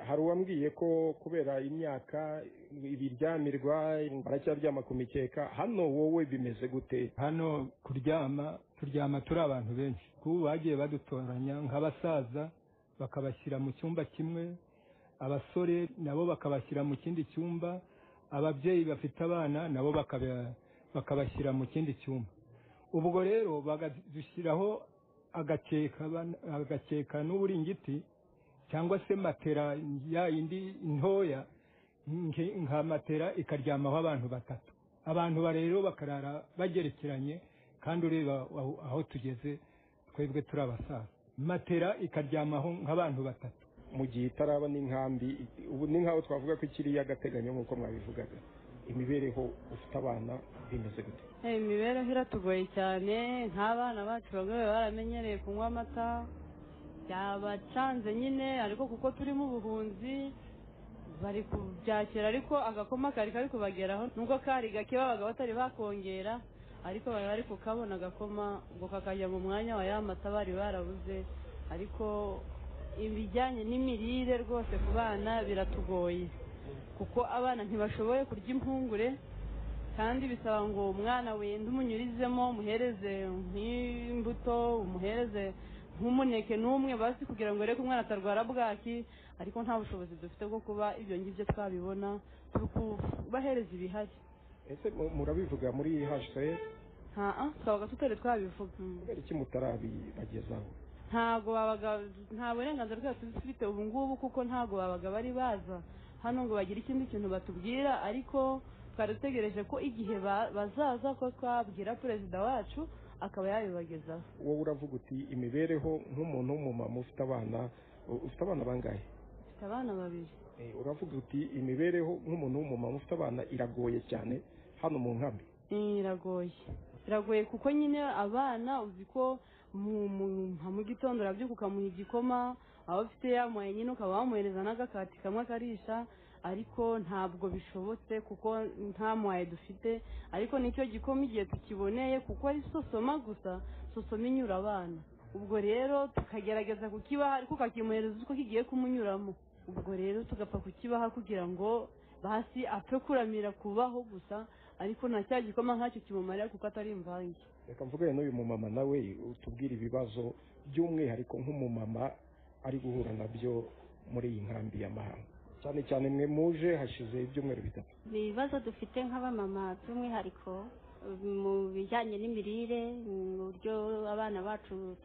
[SPEAKER 1] hari uwambwiye ko kubera imyaka ibiryamirwa baracyaryama ku mikeka. Hano wowe bimeze gute?
[SPEAKER 9] Hano kuryama, turyama turi abantu benshi, kuko bagiye badutoranya nk'abasaza bakabashyira mu cyumba kimwe, abasore nabo bakabashyira mu kindi cyumba, ababyeyi bafite abana nabo bakabashyira mu kindi cyumba. Ubwo rero bakadushyiraho agakeka n'uburingiti cyangwa se matera ya yindi ntoya, nka matera ikaryamaho abantu batatu. Abantu rero bakarara bagerekeranye, kandi ureba aho tugeze twebwe turi abasaza, matera ikaryamaho nk'abantu batatu.
[SPEAKER 1] Mu gihe itaraba n'inkambi, ubu ni nkaho twavuga ko ikiri y'agateganyo nk'uko mwabivugaga, imibereho ufite abana bimeze gute?
[SPEAKER 6] Imibereho iratugoye cyane. Nk'abana bacu bamwe baramenyereye kunywa amata, byabacanze nyine, ariko kuko turi mu buhunzi bari kubyakira, ariko agakoma kari kari kubageraho, nubwo kari gake babaga batari bakongera, ariko bari bari kukabona agakoma ngo kakajya mu mwanya wa ya mata bari barabuze. Ariko ibijyanye n'imirire rwose ku bana biratugoye, kuko abana ntibashoboye kurya impungure, kandi bisaba ngo umwana wenda umunyurizemo, umuhereze nk'imbuto, umuhereze nk'umuneke n'umwe basi, kugira ngo reke umwana atarwara bwaki. Ariko nta bushobozi dufite bwo kuba ibyo ngibyo twabibona, turi kubahereza ibihari.
[SPEAKER 1] Ese murabivuga muri HCR?
[SPEAKER 6] Twabaga tutari twabivuga.
[SPEAKER 1] Kubera iki mutarabibagezaho?
[SPEAKER 6] Ntabwo babaga, nta burenganzira bwacu dufite ubu ngubu, kuko ntabwo babaga bari baza hano ngo bagire ikindi kintu batubwira. Ariko twari dutegereje ko igihe bazaza ko twabwira perezida wacu akaba yabibagezaho.
[SPEAKER 1] Wowe uravuga uti imibereho nk'umuntu w'umumama ufite abana, ufite abana bangahe?
[SPEAKER 6] Mfite abana babiri.
[SPEAKER 1] Uravuga uti imibereho nk'umuntu w'umumama ufite abana iragoye cyane hano mu nkambi.
[SPEAKER 6] Iragoye, iragoye, kuko nyine abana uzi ko nka mu gitondo urabyuka ukamuha igikoma, aba afite yamuhaye nyine ukaba wamuhereza n'agakati kamwe akarisha, ariko ntabwo bishobotse kuko nta mwaye dufite. Ariko nicyo gikoma igihe tukiboneye, kuko ari sosoma gusa, sosoma inyura abana. Ubwo rero tukagerageza kukibaha, ariko ukakimuhereza uko kigiye kumunyuramo. Ubwo rero tugapfa kukibaha kugira ngo basi apfe kuramira kubaho gusa, ariko nta cya gikoma nkacyo kimumarira kuko atari imvange.
[SPEAKER 1] Reka mvugane n'uyu mumama nawe utubwire ibibazo by'umwihariko nk'umumama ari guhura nabyo muri iyi nkambi ya Mahama, cyane cyane mwe muje hashize ibyumweru 3.
[SPEAKER 8] Ibibazo dufite nk'abamama by'umwihariko mu bijyanye n'imirire, mu buryo abana bacu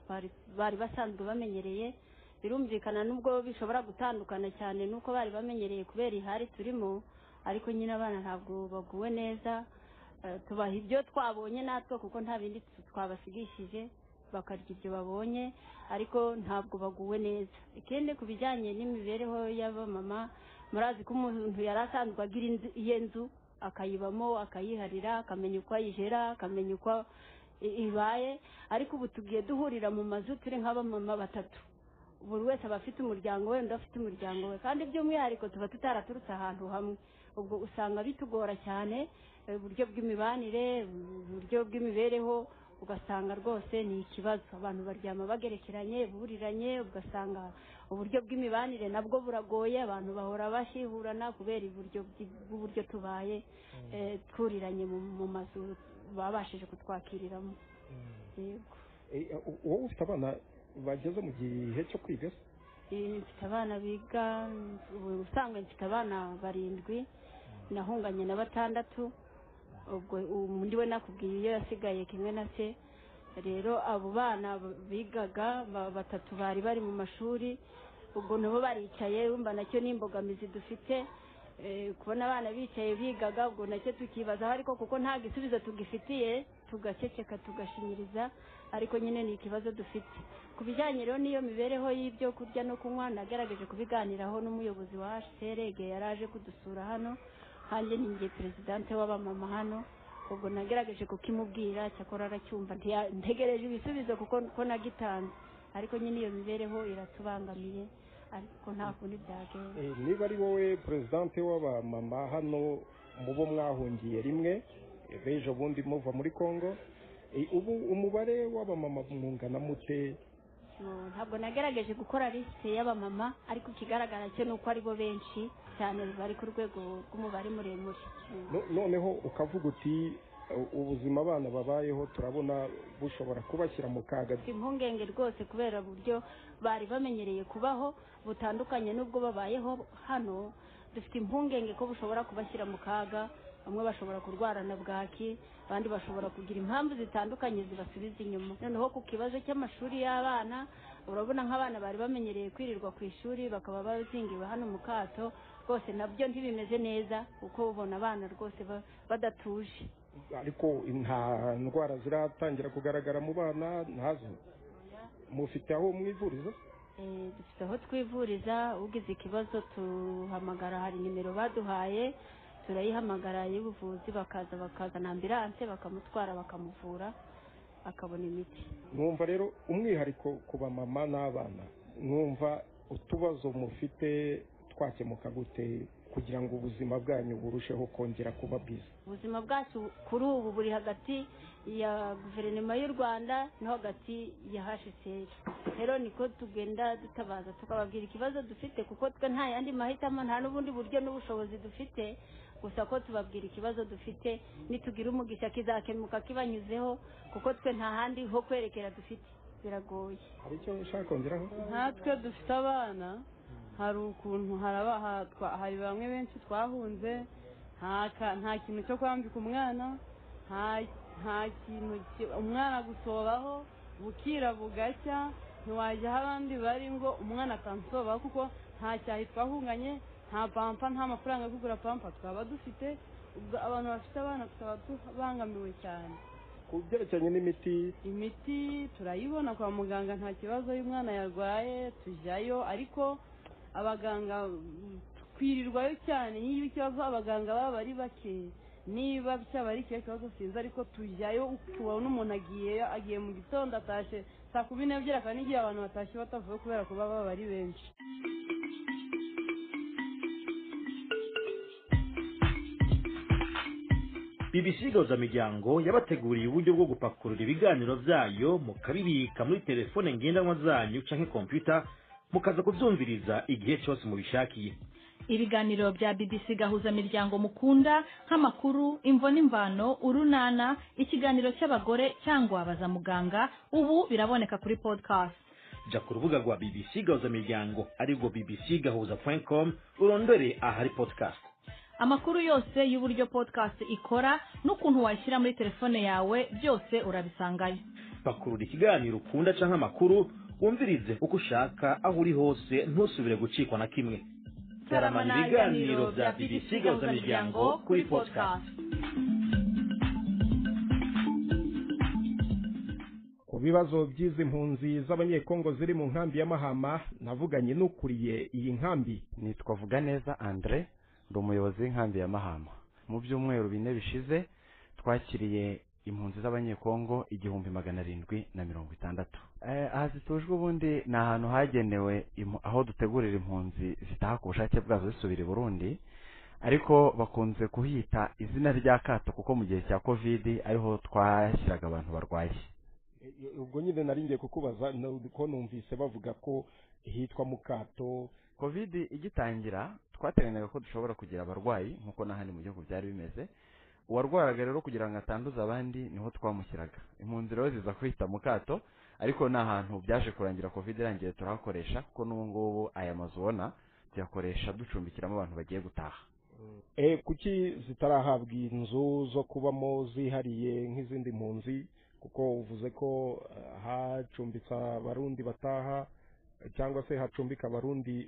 [SPEAKER 8] bari basanzwe bamenyereye, birumvikana nubwo bishobora gutandukana cyane nuko bari bamenyereye kubera ihari turimo, ariko nyine abana ntabwo baguwe neza. Tubaha ibyo twabonye natwe, kuko nta bindi twabasigishije, bakarya ibyo babonye, ariko ntabwo baguwe neza. Ikindi ku bijyanye n'imibereho y'abamama, murazi ko umuntu yari asanzwe agira iye nzu akayibamo, akayiharira, akamenya uko ayijera, akamenya uko ibaye, ariko ubu tugiye duhurira mu mazu turi nk'abamama batatu, buri wese aba afite umuryango we, undi afite umuryango we, kandi by'umwihariko tuba tutaraturutse ahantu hamwe. Ubwo usanga bitugora cyane uburyo bw'imibanire, uburyo bw'imibereho, ugasanga rwose ni ikibazo. Abantu baryama bagerekeranye, buriranye, ugasanga uburyo bw'imibanire nabwo buragoye, abantu bahora bashihurana kubera uburyo tubaye twuriranye mu mazu babashije kutwakiriramo. Yego.
[SPEAKER 1] Wowe ufite abana bageze mu gihe cyo kwiga?
[SPEAKER 8] Mfite abana biga, ubusanzwe mfite abana 7, nahunganye na 6. Ubwo undi we nakubwiye iyo yasigaye kimwe na se. Rero abo bana bigaga 3 bari bari mu mashuri, ubwo nabo baricaye, urumva nacyo n'imbogamizi dufite. Kubona abana bicaye bigaga, ubwo nacyo tukibazaho, ariko kuko nta gisubizo tugifitiye tugaceceka tugashinyiriza, ariko nyine ni ikibazo dufite. Ku bijyanye rero n'iyo mibereho y'ibyo kurya no kunywa, nagerageje kubiganiraho n'umuyobozi wa HCR igihe yari aje kudusura hano. Hanjye ni njye perezidante w'abamama hano, ubwo nagerageje kukimubwira, cyakora aracyumva, ntegereje ibisubizo kuko ko nagitanze, ariko nyine iyo mibereho iratubangamiye, ariko nta kundi byagenda.
[SPEAKER 1] Niba ari wowe perezidante w'abamama hano mu bo mwahungiye rimwe b'ejo bundi muva muri Kongo, ubu umubare w'abamama mungana mute?
[SPEAKER 8] Ntabwo nagerageje gukora lisite y'abamama, ariko ikigaragara cyo ni uko aribo benshi cyane, bari ku rwego rw'umubare muremure.
[SPEAKER 1] Noneho ukavuga uti ubuzima abana babayeho turabona bushobora kubashyira mu kaga.
[SPEAKER 8] Impungenge rwose kubera uburyo bari bamenyereye kubaho butandukanye n'ubwo babayeho hano, dufite impungenge ko bushobora kubashyira mu kaga. Bamwe bashobora kurwarana bwaki, abandi bashobora kugira impamvu zitandukanye zibasubiza inyuma. Noneho ku kibazo cy'amashuri y'abana, urabona nk'abana bari bamenyereye kwirirwa ku ishuri bakaba bazingiwe hano mu kato, rwose nabyo ntibimeze neza, kuko ubona abana rwose badatuje.
[SPEAKER 1] Ariko nta ndwara ziratangira kugaragara mu bana, ntazo mufite aho mwivuriza?
[SPEAKER 8] Dufite aho twivuriza, ugize ikibazo tuhamagara, hari nimero baduhaye turayihamagara y'ubuvuzi, bakaza bakazana ambilanse bakamutwara bakamuvura akabona imiti.
[SPEAKER 1] Mwumva rero umwihariko ku bamama n'abana, mwumva utubazo mufite twakemuka gute kugira ngo ubuzima bwanyu burusheho kongera kuba bwiza?
[SPEAKER 8] Ubuzima bwacu kuri ubu buri hagati ya guverinoma y'u Rwanda no hagati ya HCR. Rero niko tugenda dutabaza tukababwira ikibazo dufite, kuko twe nta yandi mahitamo, nta n'ubundi buryo n'ubushobozi dufite, gusa ko tubabwira ikibazo dufite, nitugira umugisha kizakemuka kibanyuzeho, kuko twe nta handi ho kwerekera dufite, biragoye.
[SPEAKER 1] Hari icyo ushaka kongeraho?
[SPEAKER 6] Nkatwe dufite abana, hari ukuntu hari bamwe benshi twahunze, nta kintu cyo kwambika umwana, nta kintu umwana gusobaho bukira bugacya, ntiwajya aho abandi bari ngo umwana atansobaho, kuko nta cyahi twahunganye, nta pampa, nta mafaranga yo kugura pampa twaba dufite. Ubwo abantu bafite abana tukaba tubangamiwe cyane.
[SPEAKER 1] Ku byerekeranye n'imiti,
[SPEAKER 6] imiti turayibona kwa muganga nta kibazo, iyo umwana yarwaye tujyayo, ariko abaganga twirirwayo cyane. Niba ikibazo abaganga baba ari bake, niba cyaba ari ikihe kibazo sinzi, ariko tujyayo ukabona umuntu agiye mu gitondo atashye 12:00, akaba n'igihe abantu batashye batavuye kubera kuba baba ari benshi.
[SPEAKER 11] BBC Gahuzamiryango yabateguriye uburyo bwo gupakurura ibiganiro byayo mukabibika muri telefone ngendanwa zanyu canke computer, mukaza kubyumviriza igihe cyose mubishakiye.
[SPEAKER 13] Ibiganiro bya BBC Gahuzamiryango mukunda nk'amakuru, imvo n'imvano, urunana, ikiganiro cy'abagore cyangwa baza muganga, ubu biraboneka kuri podcast.
[SPEAKER 11] Jya ku rubuga rwa BBC Gahuzamiryango arirwo bbcgahuza.com, urondore ahari podcast.
[SPEAKER 13] Amakuru yose y'uburyo podcast ikora n'ukuntu wayishyira muri telefone yawe byose urabisangayo.
[SPEAKER 11] Pakurura ikiganiro ukunda canke amakuru, wumvirize uko ushaka aho uri hose, ntusubire gucikwa na kimwe. Taramana ibiganiro bya BBC Gahuzamiryango kuri podcast.
[SPEAKER 1] Ku bibazo by'izi mpunzi z'abanyekongo ziri mu nkambi ya Mahama, navuganye n'ukuriye iyi nkambi.
[SPEAKER 14] Nitwa Vuganeza Andre, ndi umuyobozi w'inkambi ya Mahama. Mu byumweru 4 bishize twakiriye impunzi z'abanyekongo 1760. Aha zitujwe ubundi ni ahantu hagenewe aho dutegurira impunzi zitaha ku bushake bwazo zisubira i Burundi, ariko bakunze kuhita izina rya kato kuko mu gihe cya Covid ariho twashyiraga abantu barwaye.
[SPEAKER 1] Ubwo nyine nari ngiye kukubaza ko numvise bavuga ko hitwa mu kato.
[SPEAKER 14] Covid igitangira twateganyaga ko dushobora kugira abarwayi nkuko n'ahandi mu gihugu byari bimeze. Uwarwaraga rero kugira ngo atanduza abandi niho twamushyiraga. Impunzi rero ziza kwita mu kato, ariko ni ahantu byaje kurangira Covid irangiye turahakoresha, kuko n'ubu ngubu aya mazu ubona tuyakoresha ducumbikiramo abantu bagiye gutaha.
[SPEAKER 1] Kuki zitarahabwa inzu zo kubamo zihariye nk'izindi mpunzi? Kuko uvuze ko hacumbitse abarundi bataha, cyangwa se hacumbika abarundi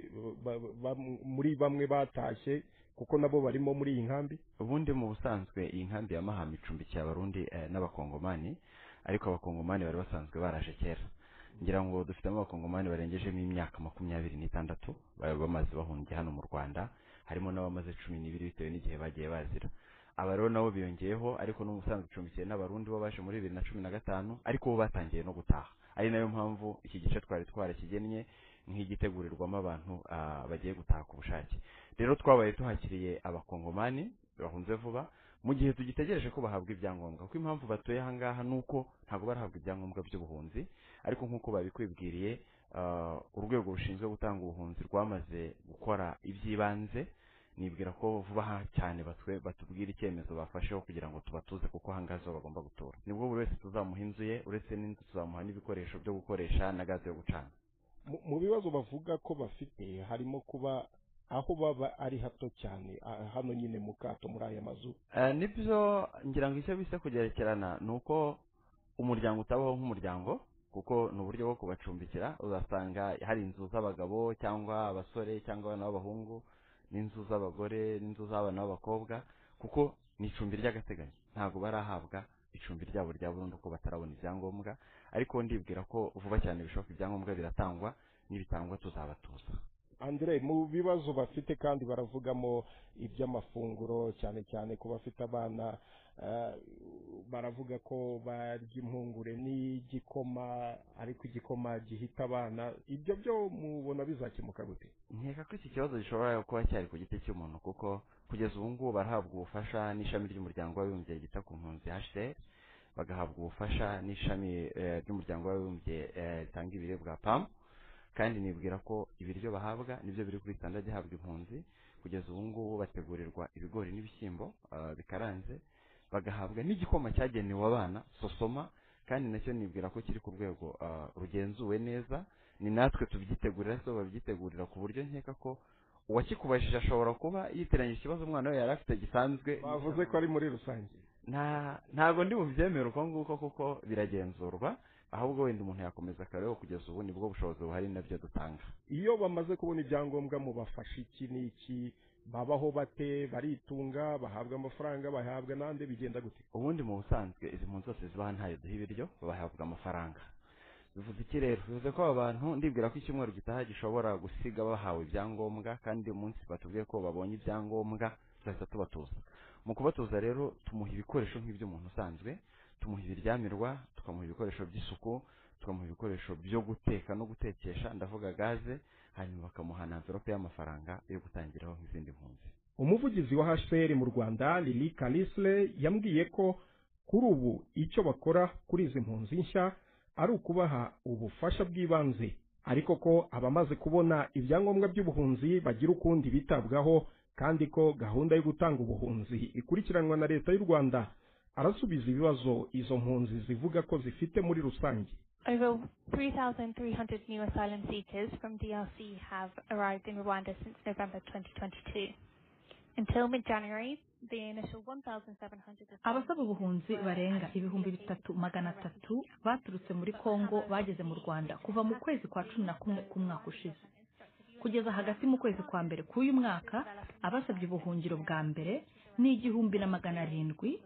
[SPEAKER 1] muri bamwe batashye, Kuko nabo barimo muri iyi nkambi.
[SPEAKER 14] Ubundi mu busanzwe iyi nkambi ya Mahama icumbikiye Abarundi n'Abakongomani, ariko Abakongomani bari basanzwe baraje kera. Ngira ngo dufitemo Abakongomani barengejemo imyaka 26 bari bamaze bahungiye hano mu Rwanda, harimo n'abamaze 12 bitewe n'igihe bagiye bazira. Aba rero nabo biyongeyeho, ariko n'ubusanzwe icumbikiye n'Abarundi bo baje muri 2015, ariko bo batangiye no gutaha. Ari nayo mpamvu iki gice twari twarakigennye nk'igitegurirwamo abantu bagiye gutaha ku bushake. Rero twabaye tuhakiriye Abakongomani bahunze vuba mu gihe tugitegereje ko bahabwa ibyangombwa, kuko impamvu batuye aha ngaha ni uko ntabwo barahabwa ibyangombwa by'ubuhunzi. Ariko nk'uko babikwibwiriye, urwego rushinzwe gutanga ubuhunzi rwamaze gukora iby'ibanze. Nibwira ko vuba aha cyane batubwira icyemezo bafasheho kugira ngo tubatuze, kuko aha ngaha bagomba gutura. Nibwo buri wese tuzamuha inzu ye, uretse n'inzu tuzamuha n'ibikoresho byo gukoresha na gaze yo gucana.
[SPEAKER 1] Mu bibazo bavuga ko bafite harimo kuba aho baba ari hato cyane, hano nyine mu kato muri aya mazu.
[SPEAKER 14] Nibyo, ngira ngo icyo bise kugerekerana ni uko umuryango utabaho nk'umuryango, kuko ni uburyo bwo kubacumbikira. Uzasanga hari inzu z'abagabo cyangwa abasore cyangwa abana b'abahungu, n'inzu z'abagore n'inzu z'abana b'abakobwa, kuko ni icumbi ry'agateganyo. Ntabwo barahabwa icumbi ryabo rya burundu ko batarabona ibyangombwa, ariko ndibwira ko vuba cyane bishoboka ibyangombwa biratangwa, nibitangwa tuzabatuza.
[SPEAKER 1] Andre, mu bibazo bafite kandi baravugamo iby'amafunguro, cyane cyane ku bafite abana. Baravuga ko barya impungure n'igikoma, ariko igikoma gihita abana. Ibyo byo mubona bizakemuka gute?
[SPEAKER 14] Nkeka ko iki kibazo gishobora kuba cyari ku giti cy'umuntu, kuko kugeza ubu ngubu barahabwa ubufasha n'ishami ry'umuryango w'abibumbye ryita ku mpunzi HCR, bagahabwa ubufasha n'ishami ry'umuryango w'abibumbye ritanga ibiribwa PAM, kandi nibwira ko ibiryo bahabwa nibyo biri kuri standard ihabwa impunzi. Kugeza ubu ngubu bategurirwa ibigori n'ibishyimbo bikaranze, bagahabwa n'igikoma cyagenewe abana sosoma, kandi nacyo nibwira ko kiri ku rwego rugenzuwe neza. Ni natwe tubyitegurira, so babyitegurira, ku buryo nkeka ko uwakikubajije ashobora kuba yitiranyije ikibazo umwana we yari afite gisanzwe.
[SPEAKER 1] Bavuze ko ari muri rusange.
[SPEAKER 14] Ntabwo ndi bubyemere uko nguko, kuko biragenzurwa. Ahubwo wenda umuntu yakomeza akareba, kugeza ubu nibwo bushobozi buhari nabyo dutanga.
[SPEAKER 1] Iyo bamaze kubona ibyangombwa mubafasha iki n'iki? Babaho bate? Baritunga? Bahabwa amafaranga? Bahabwa nande? Bigenda gute?
[SPEAKER 14] Ubundi mu busanzwe izi mpunzi zose zibaha ntayo duha ibiryo, bahabwa amafaranga. Bivuze iki rero? Bivuze ko aba bantu ndibwira ko icyumweru gitaha gishobora gusiga bahawe ibyangombwa, kandi umunsi batubwiye ko babonye ibyangombwa tuzahita tubatuza. Mu kubatuza rero tumuha ibikoresho nk'iby'umuntu usanzwe, tumuha ibiryamirwa, tukamuha ibikoresho by'isuku, tukamuha ibikoresho byo guteka no gutekesha, ndavuga gaze, hanyuma bakamuha na envelope y'amafaranga yo gutangiraho nk'izindi mpunzi.
[SPEAKER 1] Umuvugizi wa HCR mu Rwanda Lili Kalisle yambwiye ko kuri ubu icyo bakora kuri izi mpunzi nshya ari ukubaha ubufasha bw'ibanze, ariko ko abamaze kubona ibyangombwa by'ubuhunzi bagira ukundi bitabwaho, kandi ko gahunda yo gutanga ubuhunzi ikurikiranwa na leta y'u Rwanda. Arasubiza ibibazo izo mpunzi zivuga ko zifite muri rusange.
[SPEAKER 15] Over 3,300 new asylum seekers from DRC have arrived in Rwanda since November 2022. Until mid-January, the initial 1,700
[SPEAKER 13] Abasaba ubuhunzi barenga 3,300 baturutse muri Kongo bageze mu Rwanda kuva mu kwezi kwa 11 k'umwaka ushize. Kugeza hagati mu kwezi kwa mbere k'uyu mwaka, abasabye ubuhungiro bwa mbere ni 1,700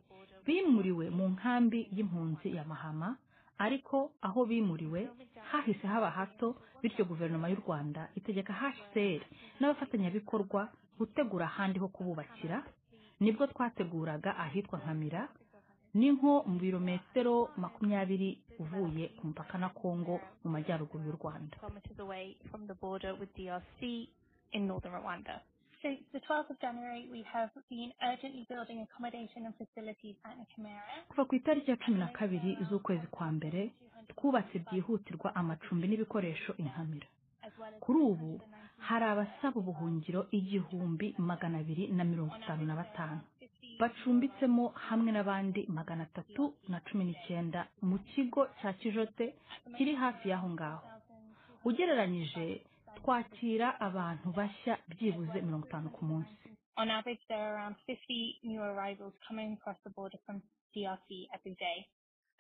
[SPEAKER 13] bimuriwe mu nkambi y'impunzi ya Mahama, ariko aho bimuriwe hahise haba hato, bityo guverinoma y'u Rwanda itegeka HCR n'abafatanyabikorwa gutegura ahandi ho kububakira. Nibwo twateguraga ahitwa Nkamira, ni nko mu birometero 20 uvuye ku mupaka na Kongo mu majyaruguru y'u Rwanda.
[SPEAKER 15] kilometers away from the border with DRC in northern Rwanda. Since the 12th of January, we have been urgently building accommodation and facilities at Nkamira.
[SPEAKER 13] Kuva ku itariki ya 12 z'ukwezi kwa mbere, twubatse byihutirwa amacumbi n'ibikoresho i Nkamira. Kuri ubu hari abasaba ubuhungiro 1,255 bacumbitsemo, hamwe n'abandi 319 mu kigo cya Kijote kiri hafi y'aho ngaho. Ugereranyije twakira abantu bashya byibuze 50 ku munsi.
[SPEAKER 15] On average, there are around 50 new arrivals coming across the border from DRC every day.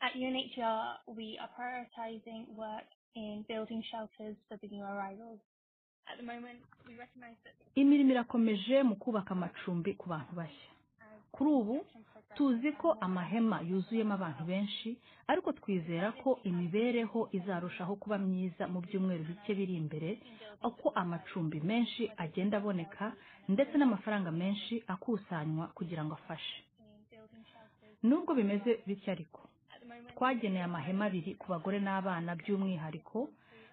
[SPEAKER 15] At UNHCR, we are prioritizing work in building shelters for the new arrivals.
[SPEAKER 13] Imirimo irakomeje mu kubaka amacumbi ku bantu bashya. Kuri ubu tuzi ko amahema yuzuyemo abantu benshi, ariko twizera ko imibereho izarushaho kuba myiza mu byumweru bike biri imbere, uko amacumbi menshi agenda aboneka ndetse n'amafaranga menshi akusanywa kugira ngo afashe. Nubwo bimeze bityo ariko, twageneye amahema 2 ku bagore n'abana by'umwihariko,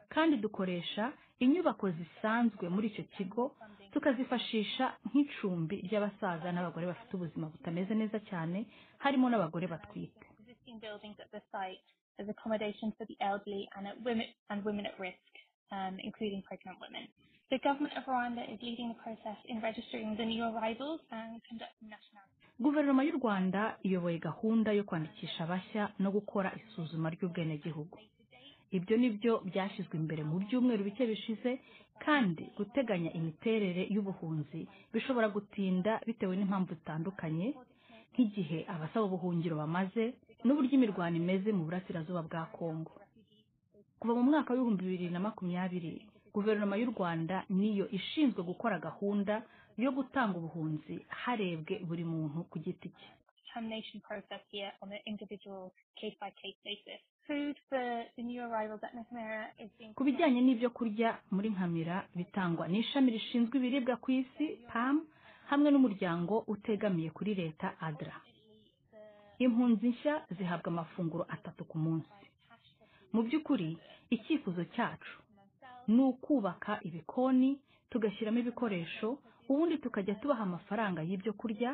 [SPEAKER 13] kandi dukoresha inyubako zisanzwe muri icyo kigo tukazifashisha nk'icumbi ry'abasaza n'abagore bafite ubuzima butameze neza cyane, harimo n'abagore batwite. Guverinoma y'u Rwanda iyoboye gahunda yo kwandikisha abashya no gukora isuzuma ry'ubwenegihugu. Ibyo nibyo byashyizwe imbere mu byumweru bike bishize, kandi guteganya imiterere y'ubuhunzi bishobora gutinda bitewe n'impamvu zitandukanye, nk'igihe abasaba ubuhungiro bamaze n'uburyo imirwano imeze mu burasirazuba bwa Kongo. Kuva mu mwaka wa 2020, Guverinoma y'u Rwanda niyo ishinzwe gukora gahunda yo gutanga ubuhunzi harebwe buri muntu ku giti cye. Ku bijyanye n'ibyo kurya muri Nkamira bitangwa n'ishami rishinzwe ibiribwa ku isi PAM hamwe n'umuryango utegamiye kuri leta ADRA. Impunzi nshya zihabwa amafunguro 3 ku munsi. Mu by'ukuri icyifuzo cyacu ni ukubaka ibikoni, tugashyiramo ibikoresho, ubundi tukajya tubaha amafaranga y'ibyo kurya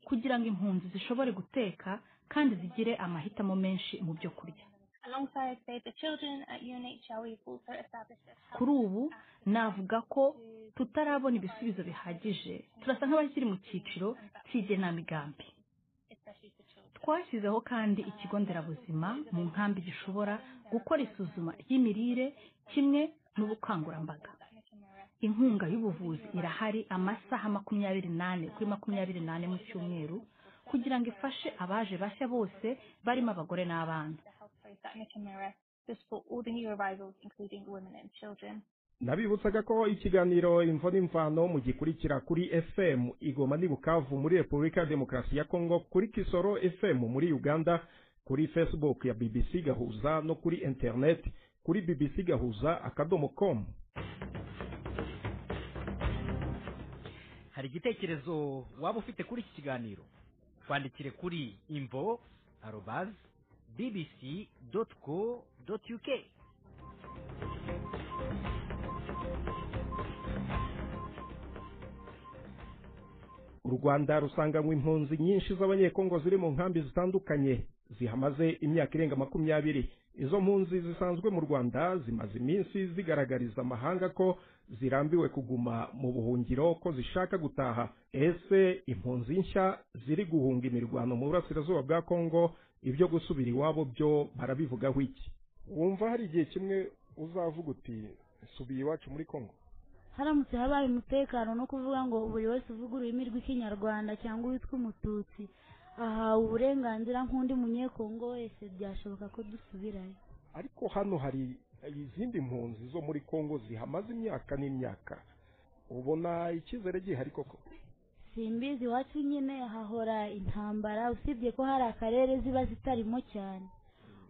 [SPEAKER 13] kugira ngo impunzi zishobore guteka kandi zigire amahitamo menshi mu byo kurya. Kuri ubu navuga ko tutarabona ibisubizo bihagije, turasa nk'abakiri mu cyiciro cy'igenamigambi. Twashyizeho kandi ikigo nderabuzima mu nkambi gishobora gukora isuzuma ry'imirire kimwe n'ubukangurambaga. Inkunga y'ubuvuzi irahari amasaha 24 kuri 24 mu cyumweru kugira ngo ifashe abaje bashya bose barimo abagore n'abana.
[SPEAKER 1] Nabibutsaga ko ikiganiro Imvo n'Imvano mugikurikira kuri FM Igoma ni Bukavu muri Repubulika ya Demokarasi ya Kongo, kuri Kisoro FM muri Uganda, kuri Facebook ya BBC Gahuza no kuri internet kuri bbcgahuza.com.
[SPEAKER 11] Hari igitekerezo waba ufite kuri iki kiganiro? Twandikire kuri imvo@bbc.co.uk.
[SPEAKER 1] U Rwanda rusanganywe impunzi nyinshi z'abanyekongo ziri mu nkambi zitandukanye zihamaze imyaka irenga 20. Izo mpunzi zisanzwe mu Rwanda zimaze iminsi zigaragariza amahanga ko zirambiwe kuguma mu buhungiro, ko zishaka gutaha. Ese impunzi nshya ziri guhunga imirwano mu burasirazuba bwa Kongo, ibyo gusubira iwabo byo barabivugaho iki? Wumva hari igihe kimwe uzavuga uti subiye iwacu muri Kongo?
[SPEAKER 3] Haramutse habaye umutekano, no kuvuga ngo buri wese uvuga ururimi rw'Ikinyarwanda cyangwa uwitwa Umututsi ahawe uburenganzira nk'undi munyekongo wese, byashoboka ko dusubirayo.
[SPEAKER 1] Ariko hano hari izindi mpunzi zo muri Kongo zihamaze imyaka n'imyaka, ubona icyizere gihari koko?
[SPEAKER 3] Simbizi, iwacu nyine hahora intambara, usibye ko hari akarere ziba zitarimo cyane.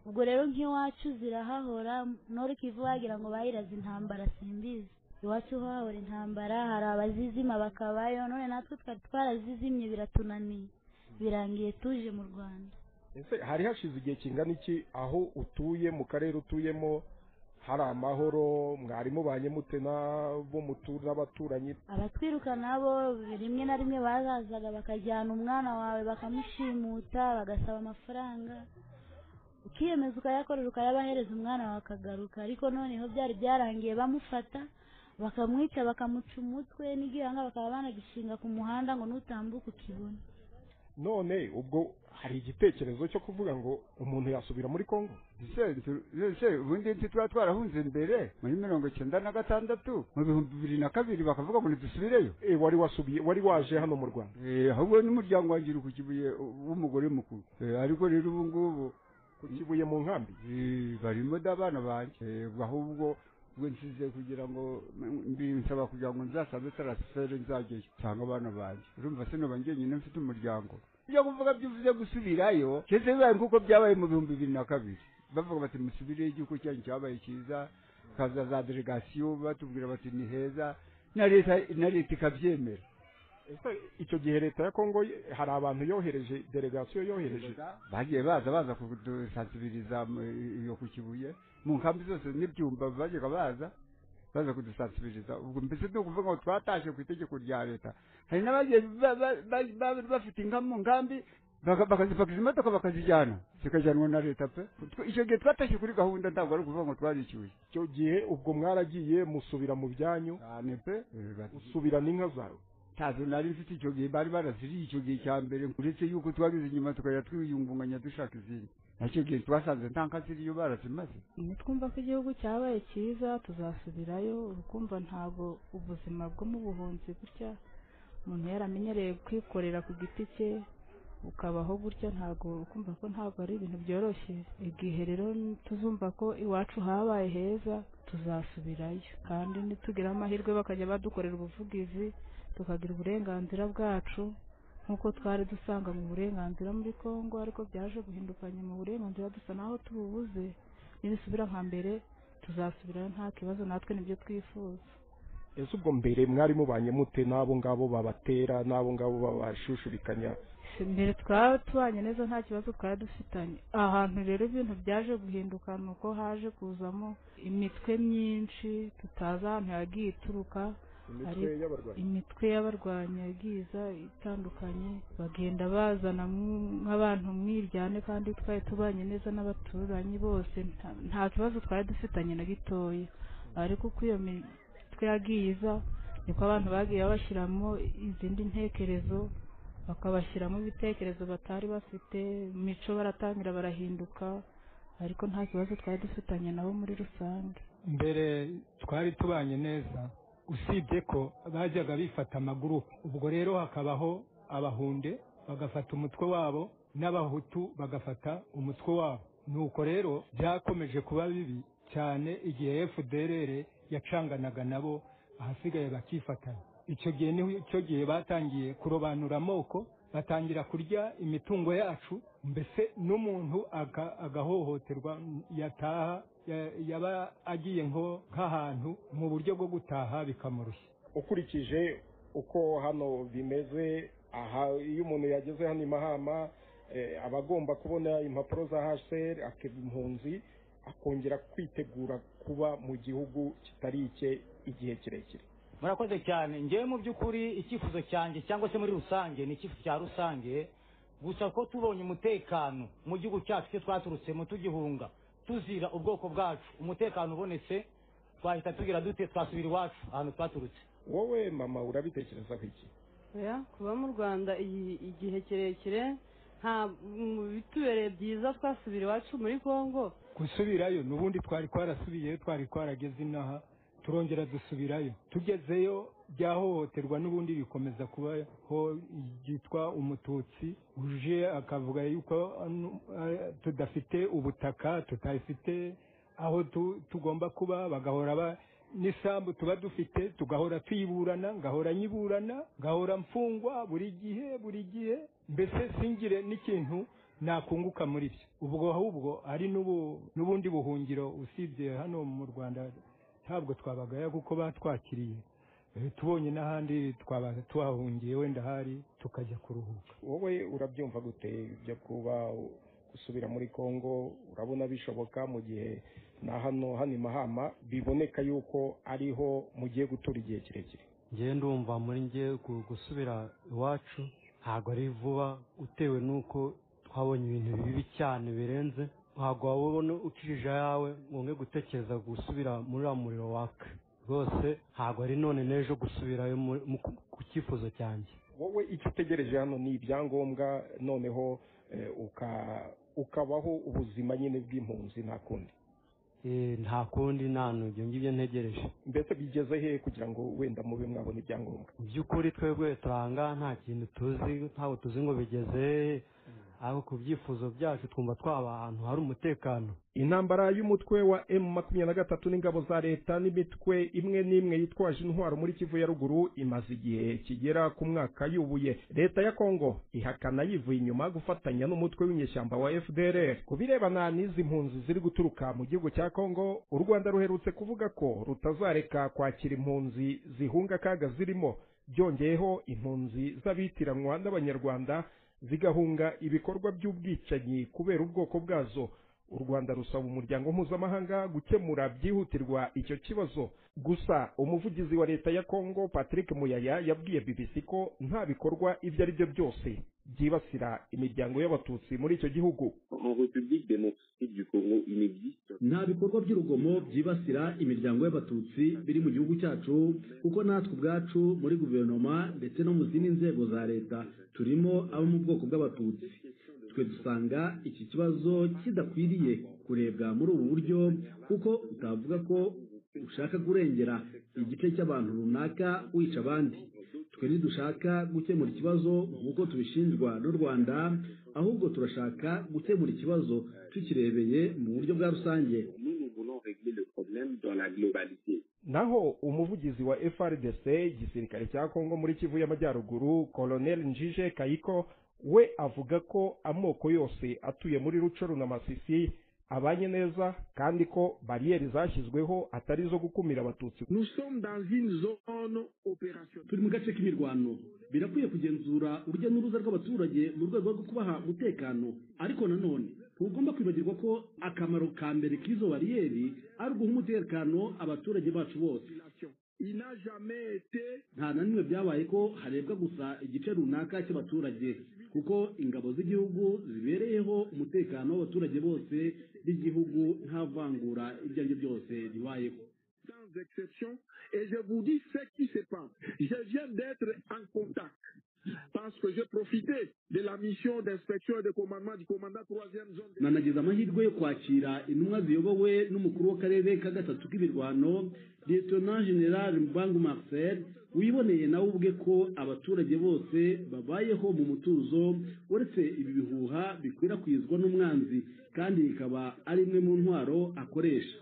[SPEAKER 3] Ubwo rero nk'iwacu zirahahora, Nord Kivu wagira ngo bayiraze intambara, simbizi. Iwacu hahora intambara, hari abazizima bakabayo, none natwe twari twarazizimye biratunaniye, birangiye tuje mu Rwanda.
[SPEAKER 1] Ese hari hashize igihe kingana iki aho utuye mu karere utuyemo hari amahoro? Mwari mubanye mute nabo n'abaturanyi?
[SPEAKER 3] Abatwirukana bo rimwe na rimwe bazazaga bakajyana umwana wawe bakamushimuta, bagasaba amafaranga, ukiyemeza ukayakorera ukayabahereza, umwana wawe akagaruka. Ariko noneho byari byarangiye bamufata bakamwica, bakamuca umutwe n'igihanga, bakaba banagishinga ku muhanda ngo nutambuka ukibona.
[SPEAKER 1] None ubwo hari igitekerezo cyo kuvuga ngo umuntu yasubira muri Kongo?
[SPEAKER 4] Se ubundi ntitwa twarahunze mbere muri 96 mu 2002 bakavuga ngo ntidusubireyo.
[SPEAKER 1] Wari wasubiye, wari waje hano mu Rwanda?
[SPEAKER 4] Ahubwo n'umuryango wanjye uri ku Kibuye w'umugore mukuru. Ariko rero ubu ngubu
[SPEAKER 1] ku Kibuye mu nkambi
[SPEAKER 4] barimo d'abana banjye, ahubwo Ubwo nsize kugira ngo mbinsaba kugira ngo nzasabe transfert nzajyeyo cyangwa abana banjye. Urumva sinoba njyenyine, mfite umuryango. Ibyo kuvuga byuvuze gusubirayo, kese bibaye nk'uko byabaye mu 2002, bavuga bati musubireyo, igihugu cyanyu cyabaye cyiza, kaza za delegasiyo batubwira bati ni heza, na leta ikabyemera.
[SPEAKER 1] Ese icyo gihe leta ya Kongo hari abantu yohereje, delegasiyo yohereje?
[SPEAKER 4] Bagiye baza kudusansibiriza iyo ku Kibuye, mu nkambi zose n'ibyumba bajyaga baza kudusansibiriza. Ubwo mbese ni ukuvuga ngo twatashye ku itegeko rya leta. Hari n'abagiye bafite inka mu nkambi bakazipakiza imodoka bakazijyana, zikajyanwa na leta pe. Icyo gihe twatashye kuri gahunda, ntabwo ari ukuvuga ngo twaricyuye.
[SPEAKER 1] Icyo gihe ubwo mwaragiye musubira mu byanyu
[SPEAKER 4] cyane pe.
[SPEAKER 1] Usubirana inka zawe?
[SPEAKER 4] Ntazo nari mfite icyo gihe, bari baraziriye icyo gihe cya mbere, uretse yuko twageze inyuma tukajya twiyungunganya dushaka izindi. Nacyo gihe twasanze nta nka ziriyo, barazimaze.
[SPEAKER 16] Nitwumva ko igihugu cyabaye cyiza tuzasubirayo. Urukumva ntabwo ubuzima bwo mu buhunzi gutya, umuntu yaramenyereye kwikorera ku giti cye ukabaho gutya, ntabwo ukumva ko ntabwo ari ibintu byoroshye. Igihe rero tuzumva ko iwacu habaye heza tuzasubirayo, kandi nitugira amahirwe bakajya badukorera ubuvugizi tukagira uburenganzira bwacu nk'uko twari dusanga mu burenganzira muri Kongo, ariko byaje guhindukanya mu burenganzira dusa naho tububuze. Nibisubira nka mbere tuzasubirayo nta kibazo, natwe nibyo twifuza.
[SPEAKER 1] Ese ubwo mbere mwari mubanye mute n'abo ngabo babatera, n'abo ngabo babashushubikanya?
[SPEAKER 16] Mbere twaba tubanye neza, nta kibazo twari dufitanye. Ahantu rero ibintu byaje guhinduka ni uko haje kuzamo imitwe myinshi tutazi ahantu yagiye ituruka. Imitwe y'abarwanyi yagiye iza itandukanye, bagenda bazana nk'abantu mwiryane, kandi twari tubanye neza n'abaturanyi bose, nta kibazo twari dufitanye na gitoya. Ariko uko iyo mitwe yagiye iza niko abantu bagiye babashyiramo izindi ntekerezo, bakabashyiramo ibitekerezo batari bafite, imico baratangira barahinduka, ariko nta kibazo twari dufitanye nabo muri rusange.
[SPEAKER 9] Mbere twari tubanye neza, usibye ko bajyaga bifata amagurupe. Ubwo rero hakabaho abahunde bagafata umutwe wabo n'abahutu bagafata umutwe wabo. Nuko rero byakomeje kuba bibi cyane igihe FDLR yacanganaga nabo, ahasigaye bakifatanya. Icyo gihe nicyo gihe batangiye kurobanura amoko, batangira kurya imitungo yacu, mbese n'umuntu agahohoterwa yataha yaba agiye nko nk'ahantu mu buryo bwo gutaha bikamurushya.
[SPEAKER 1] Ukurikije uko hano bimeze aha, iyo umuntu yageze hano i Mahama aba agomba kubona impapuro za HCR akaba impunzi, akongera kwitegura kuba mu gihugu kitari icye igihe kirekire.
[SPEAKER 10] Murakoze cyane. Ngewe mu by'ukuri icyifuzo cyanjye cyangwa se muri rusange ni icyifuzo cya rusange gusa, ko tubonye umutekano mu gihugu cyacu cyo twaturutsemo tugihunga tuzira ubwoko bwacu, umutekano ubonetse twahita tugira dute, twasubira iwacu ahantu twaturutse.
[SPEAKER 1] Wowe mama urabitekerezaho iki?
[SPEAKER 6] Oya, kuba mu Rwanda igihe kirekire nta bitubereye byiza, twasubira iwacu muri Kongo.
[SPEAKER 9] Gusubirayo n'ubundi twari twarasubiyeyo, twari twarageze inaha turongera dusubirayo. Tugezeyo byahohoterwa n'ubundi bikomeza kubaho, yitwa umututsi uje akavuga yuko tudafite ubutaka, tutafite aho tugomba kuba, bagahora n'isambu tuba dufite tugahora tuyiburana, ngahora nyiburana, ngahora mfungwa buri gihe, mbese singire n'ikintu nakunguka muri byo. Ubwo ahubwo ari n'ubundi buhungiro usibye hano mu Rwanda ntabwo twabagaya kuko batwakiriye. Tubonye n'ahandi twaba tuhahungiye wenda hari tukajya kuruhuka.
[SPEAKER 1] Wowe urabyumva gute ibyo kuba gusubira muri Kongo? Urabona bishoboka mu gihe na hano i Mahama biboneka yuko ariho mugiye gutura igihe kirekire?
[SPEAKER 7] Ngewe ndumva muri nge gusubira iwacu ntabwo ari vuba, utewe n'uko twabonye ibintu bibi cyane birenze. Ntabwo wabona ukirije ayawe ngo nge gutekereza gusubira muri wa muriro waka rwose, ntabwo ari none n'ejo gusubirayo ku cyifuzo cyanjye.
[SPEAKER 1] Wowe icyo utegereje hano ni ibyangombwa, noneho ukabaho ubuzima nyine bw'impunzi, nta kundi.
[SPEAKER 7] Nta kundi, nta ibyo ngibyo ntegereje.
[SPEAKER 1] Mbese bigeze he kugira ngo wenda mube mwabona ibyangombwa?
[SPEAKER 7] Mu by'ukuri twebwe turanga nta kintu tuzi, ntabwo tuzi ngo bigeze he.
[SPEAKER 17] Aho ku byifuzo byacu twumva twaba ahantu hari umutekano.
[SPEAKER 1] Intambara y'umutwe wa M23 n'ingabo za leta n'imitwe imwe n'imwe yitwaje intwaro muri Kivu ya ruguru imaze igihe kigera ku mwaka yubuye. Leta ya Kongo ihakana yivuye inyuma gufatanya n'umutwe w'inyeshyamba wa FDLR. Ku birebana n'izi mpunzi ziri guturuka mu gihugu cya Kongo, u Rwanda ruherutse kuvuga ko rutazareka kwakira impunzi zihunga akaga zirimo. Byongeyeho impunzi z'abitiranwa n'Abanyarwanda zigahunga ibikorwa by'ubwicanyi kubera ubwoko bwazo. U Rwanda rusaba umuryango mpuzamahanga gukemura byihutirwa icyo kibazo. Gusa umuvugizi wa leta ya Kongo Patrick Muyaya yabwiye BBC ko nta bikorwa ibyo ari byo byose byibasira imiryango y'Abatutsi muri icyo gihugu.
[SPEAKER 18] Nta bikorwa by'urugomo byibasira imiryango y'Abatutsi biri mu gihugu cyacu, kuko natwe ubwacu muri guverinoma ndetse no mu zindi nzego za leta turimo abo mu bwoko bw'Abatutsi. Twe dusanga iki kibazo kidakwiriye kurebwa muri ubu buryo, kuko utavuga ko ushaka kurengera igice cy'abantu runaka wica abandi. Twe ntidushaka gukemura ikibazo nk'uko tubishinjwa n'u Rwanda, ahubwo turashaka gukemura ikibazo tukirebeye mu buryo bwa rusange.
[SPEAKER 1] Naho umuvugizi wa FARDC, igisirikare cya Kongo muri Kivu y'Amajyaruguru, Colonel Njije Kayiko, we avuga ko amoko yose atuye muri Rucuru na Masisi abanye neza, kandi ko bariyeri zashyizweho atari zo gukumira Abatutsi.
[SPEAKER 18] Turi mu gace k'imirwano, birakwiye kugenzura urujya n'uruza rw'abaturage mu rwego rwo kubaha umutekano, ariko nanone ntugomba kwibagirwa ko akamaro ka mbere k'izo bariyeri ari uguha umutekano abaturage bacu bose. Nta na rimwe byabaye ko harebwa gusa igice runaka cy'abaturage, kuko ingabo z'igihugu zibereyeho umutekano w'abaturage bose b'igihugu, nta vangura ibyo ari byo byose ribayeho.
[SPEAKER 19] Exception, et je vous dis ce qui se passe. Je viens d'être en contact parce que j'ai profité de la mission d'inspection et de commandement du commandant 3e zone.
[SPEAKER 18] Nanagize amahirwe yo kwakira intumwa ziyobowe n'umukuru w'akarere ka gatatu k'imirwano, Lieutenant General Mbangu Marcel, wiboneye nawe ubwe ko abaturage bose babayeho mu mutuzo, uretse ibi bihuha bikwirakwizwa n'umwanzi, kandi bikaba ari imwe mu ntwaro akoresha.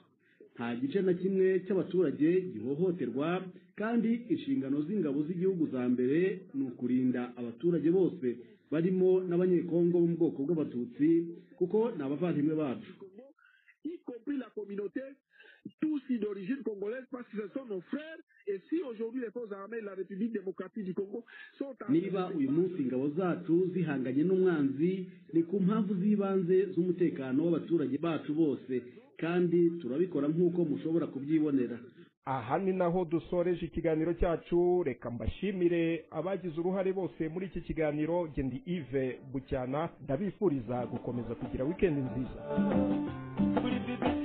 [SPEAKER 18] Nta gice na kimwe cy'abaturage gihohoterwa, kandi inshingano z'ingabo z'igihugu za mbere ni ukurinda abaturage bose, barimo n'Abanyekongo bo mu bwoko bw'Abatutsi, kuko ni abavandimwe bacu.
[SPEAKER 19] Y compris la communauté Tutsi d'origine congolaise, parce que ce sont nos frères. Et si aujourd'hui les forces armées de la République démocratique du Congo sont en...
[SPEAKER 18] Niba uyu munsi ingabo zacu zihanganye n'umwanzi, ni ku mpamvu z'ibanze z'umutekano w'abaturage bacu bose, kandi turabikora nk'uko mushobora kubyibonera.
[SPEAKER 1] Aha ni naho dusoreje ikiganiro cyacu. Reka mbashimire abagize uruhare bose muri iki kiganiro. Gendi Yves Bucyana, ndabifuriza gukomeza kugira weekend nziza.
[SPEAKER 20] Kuri BBC.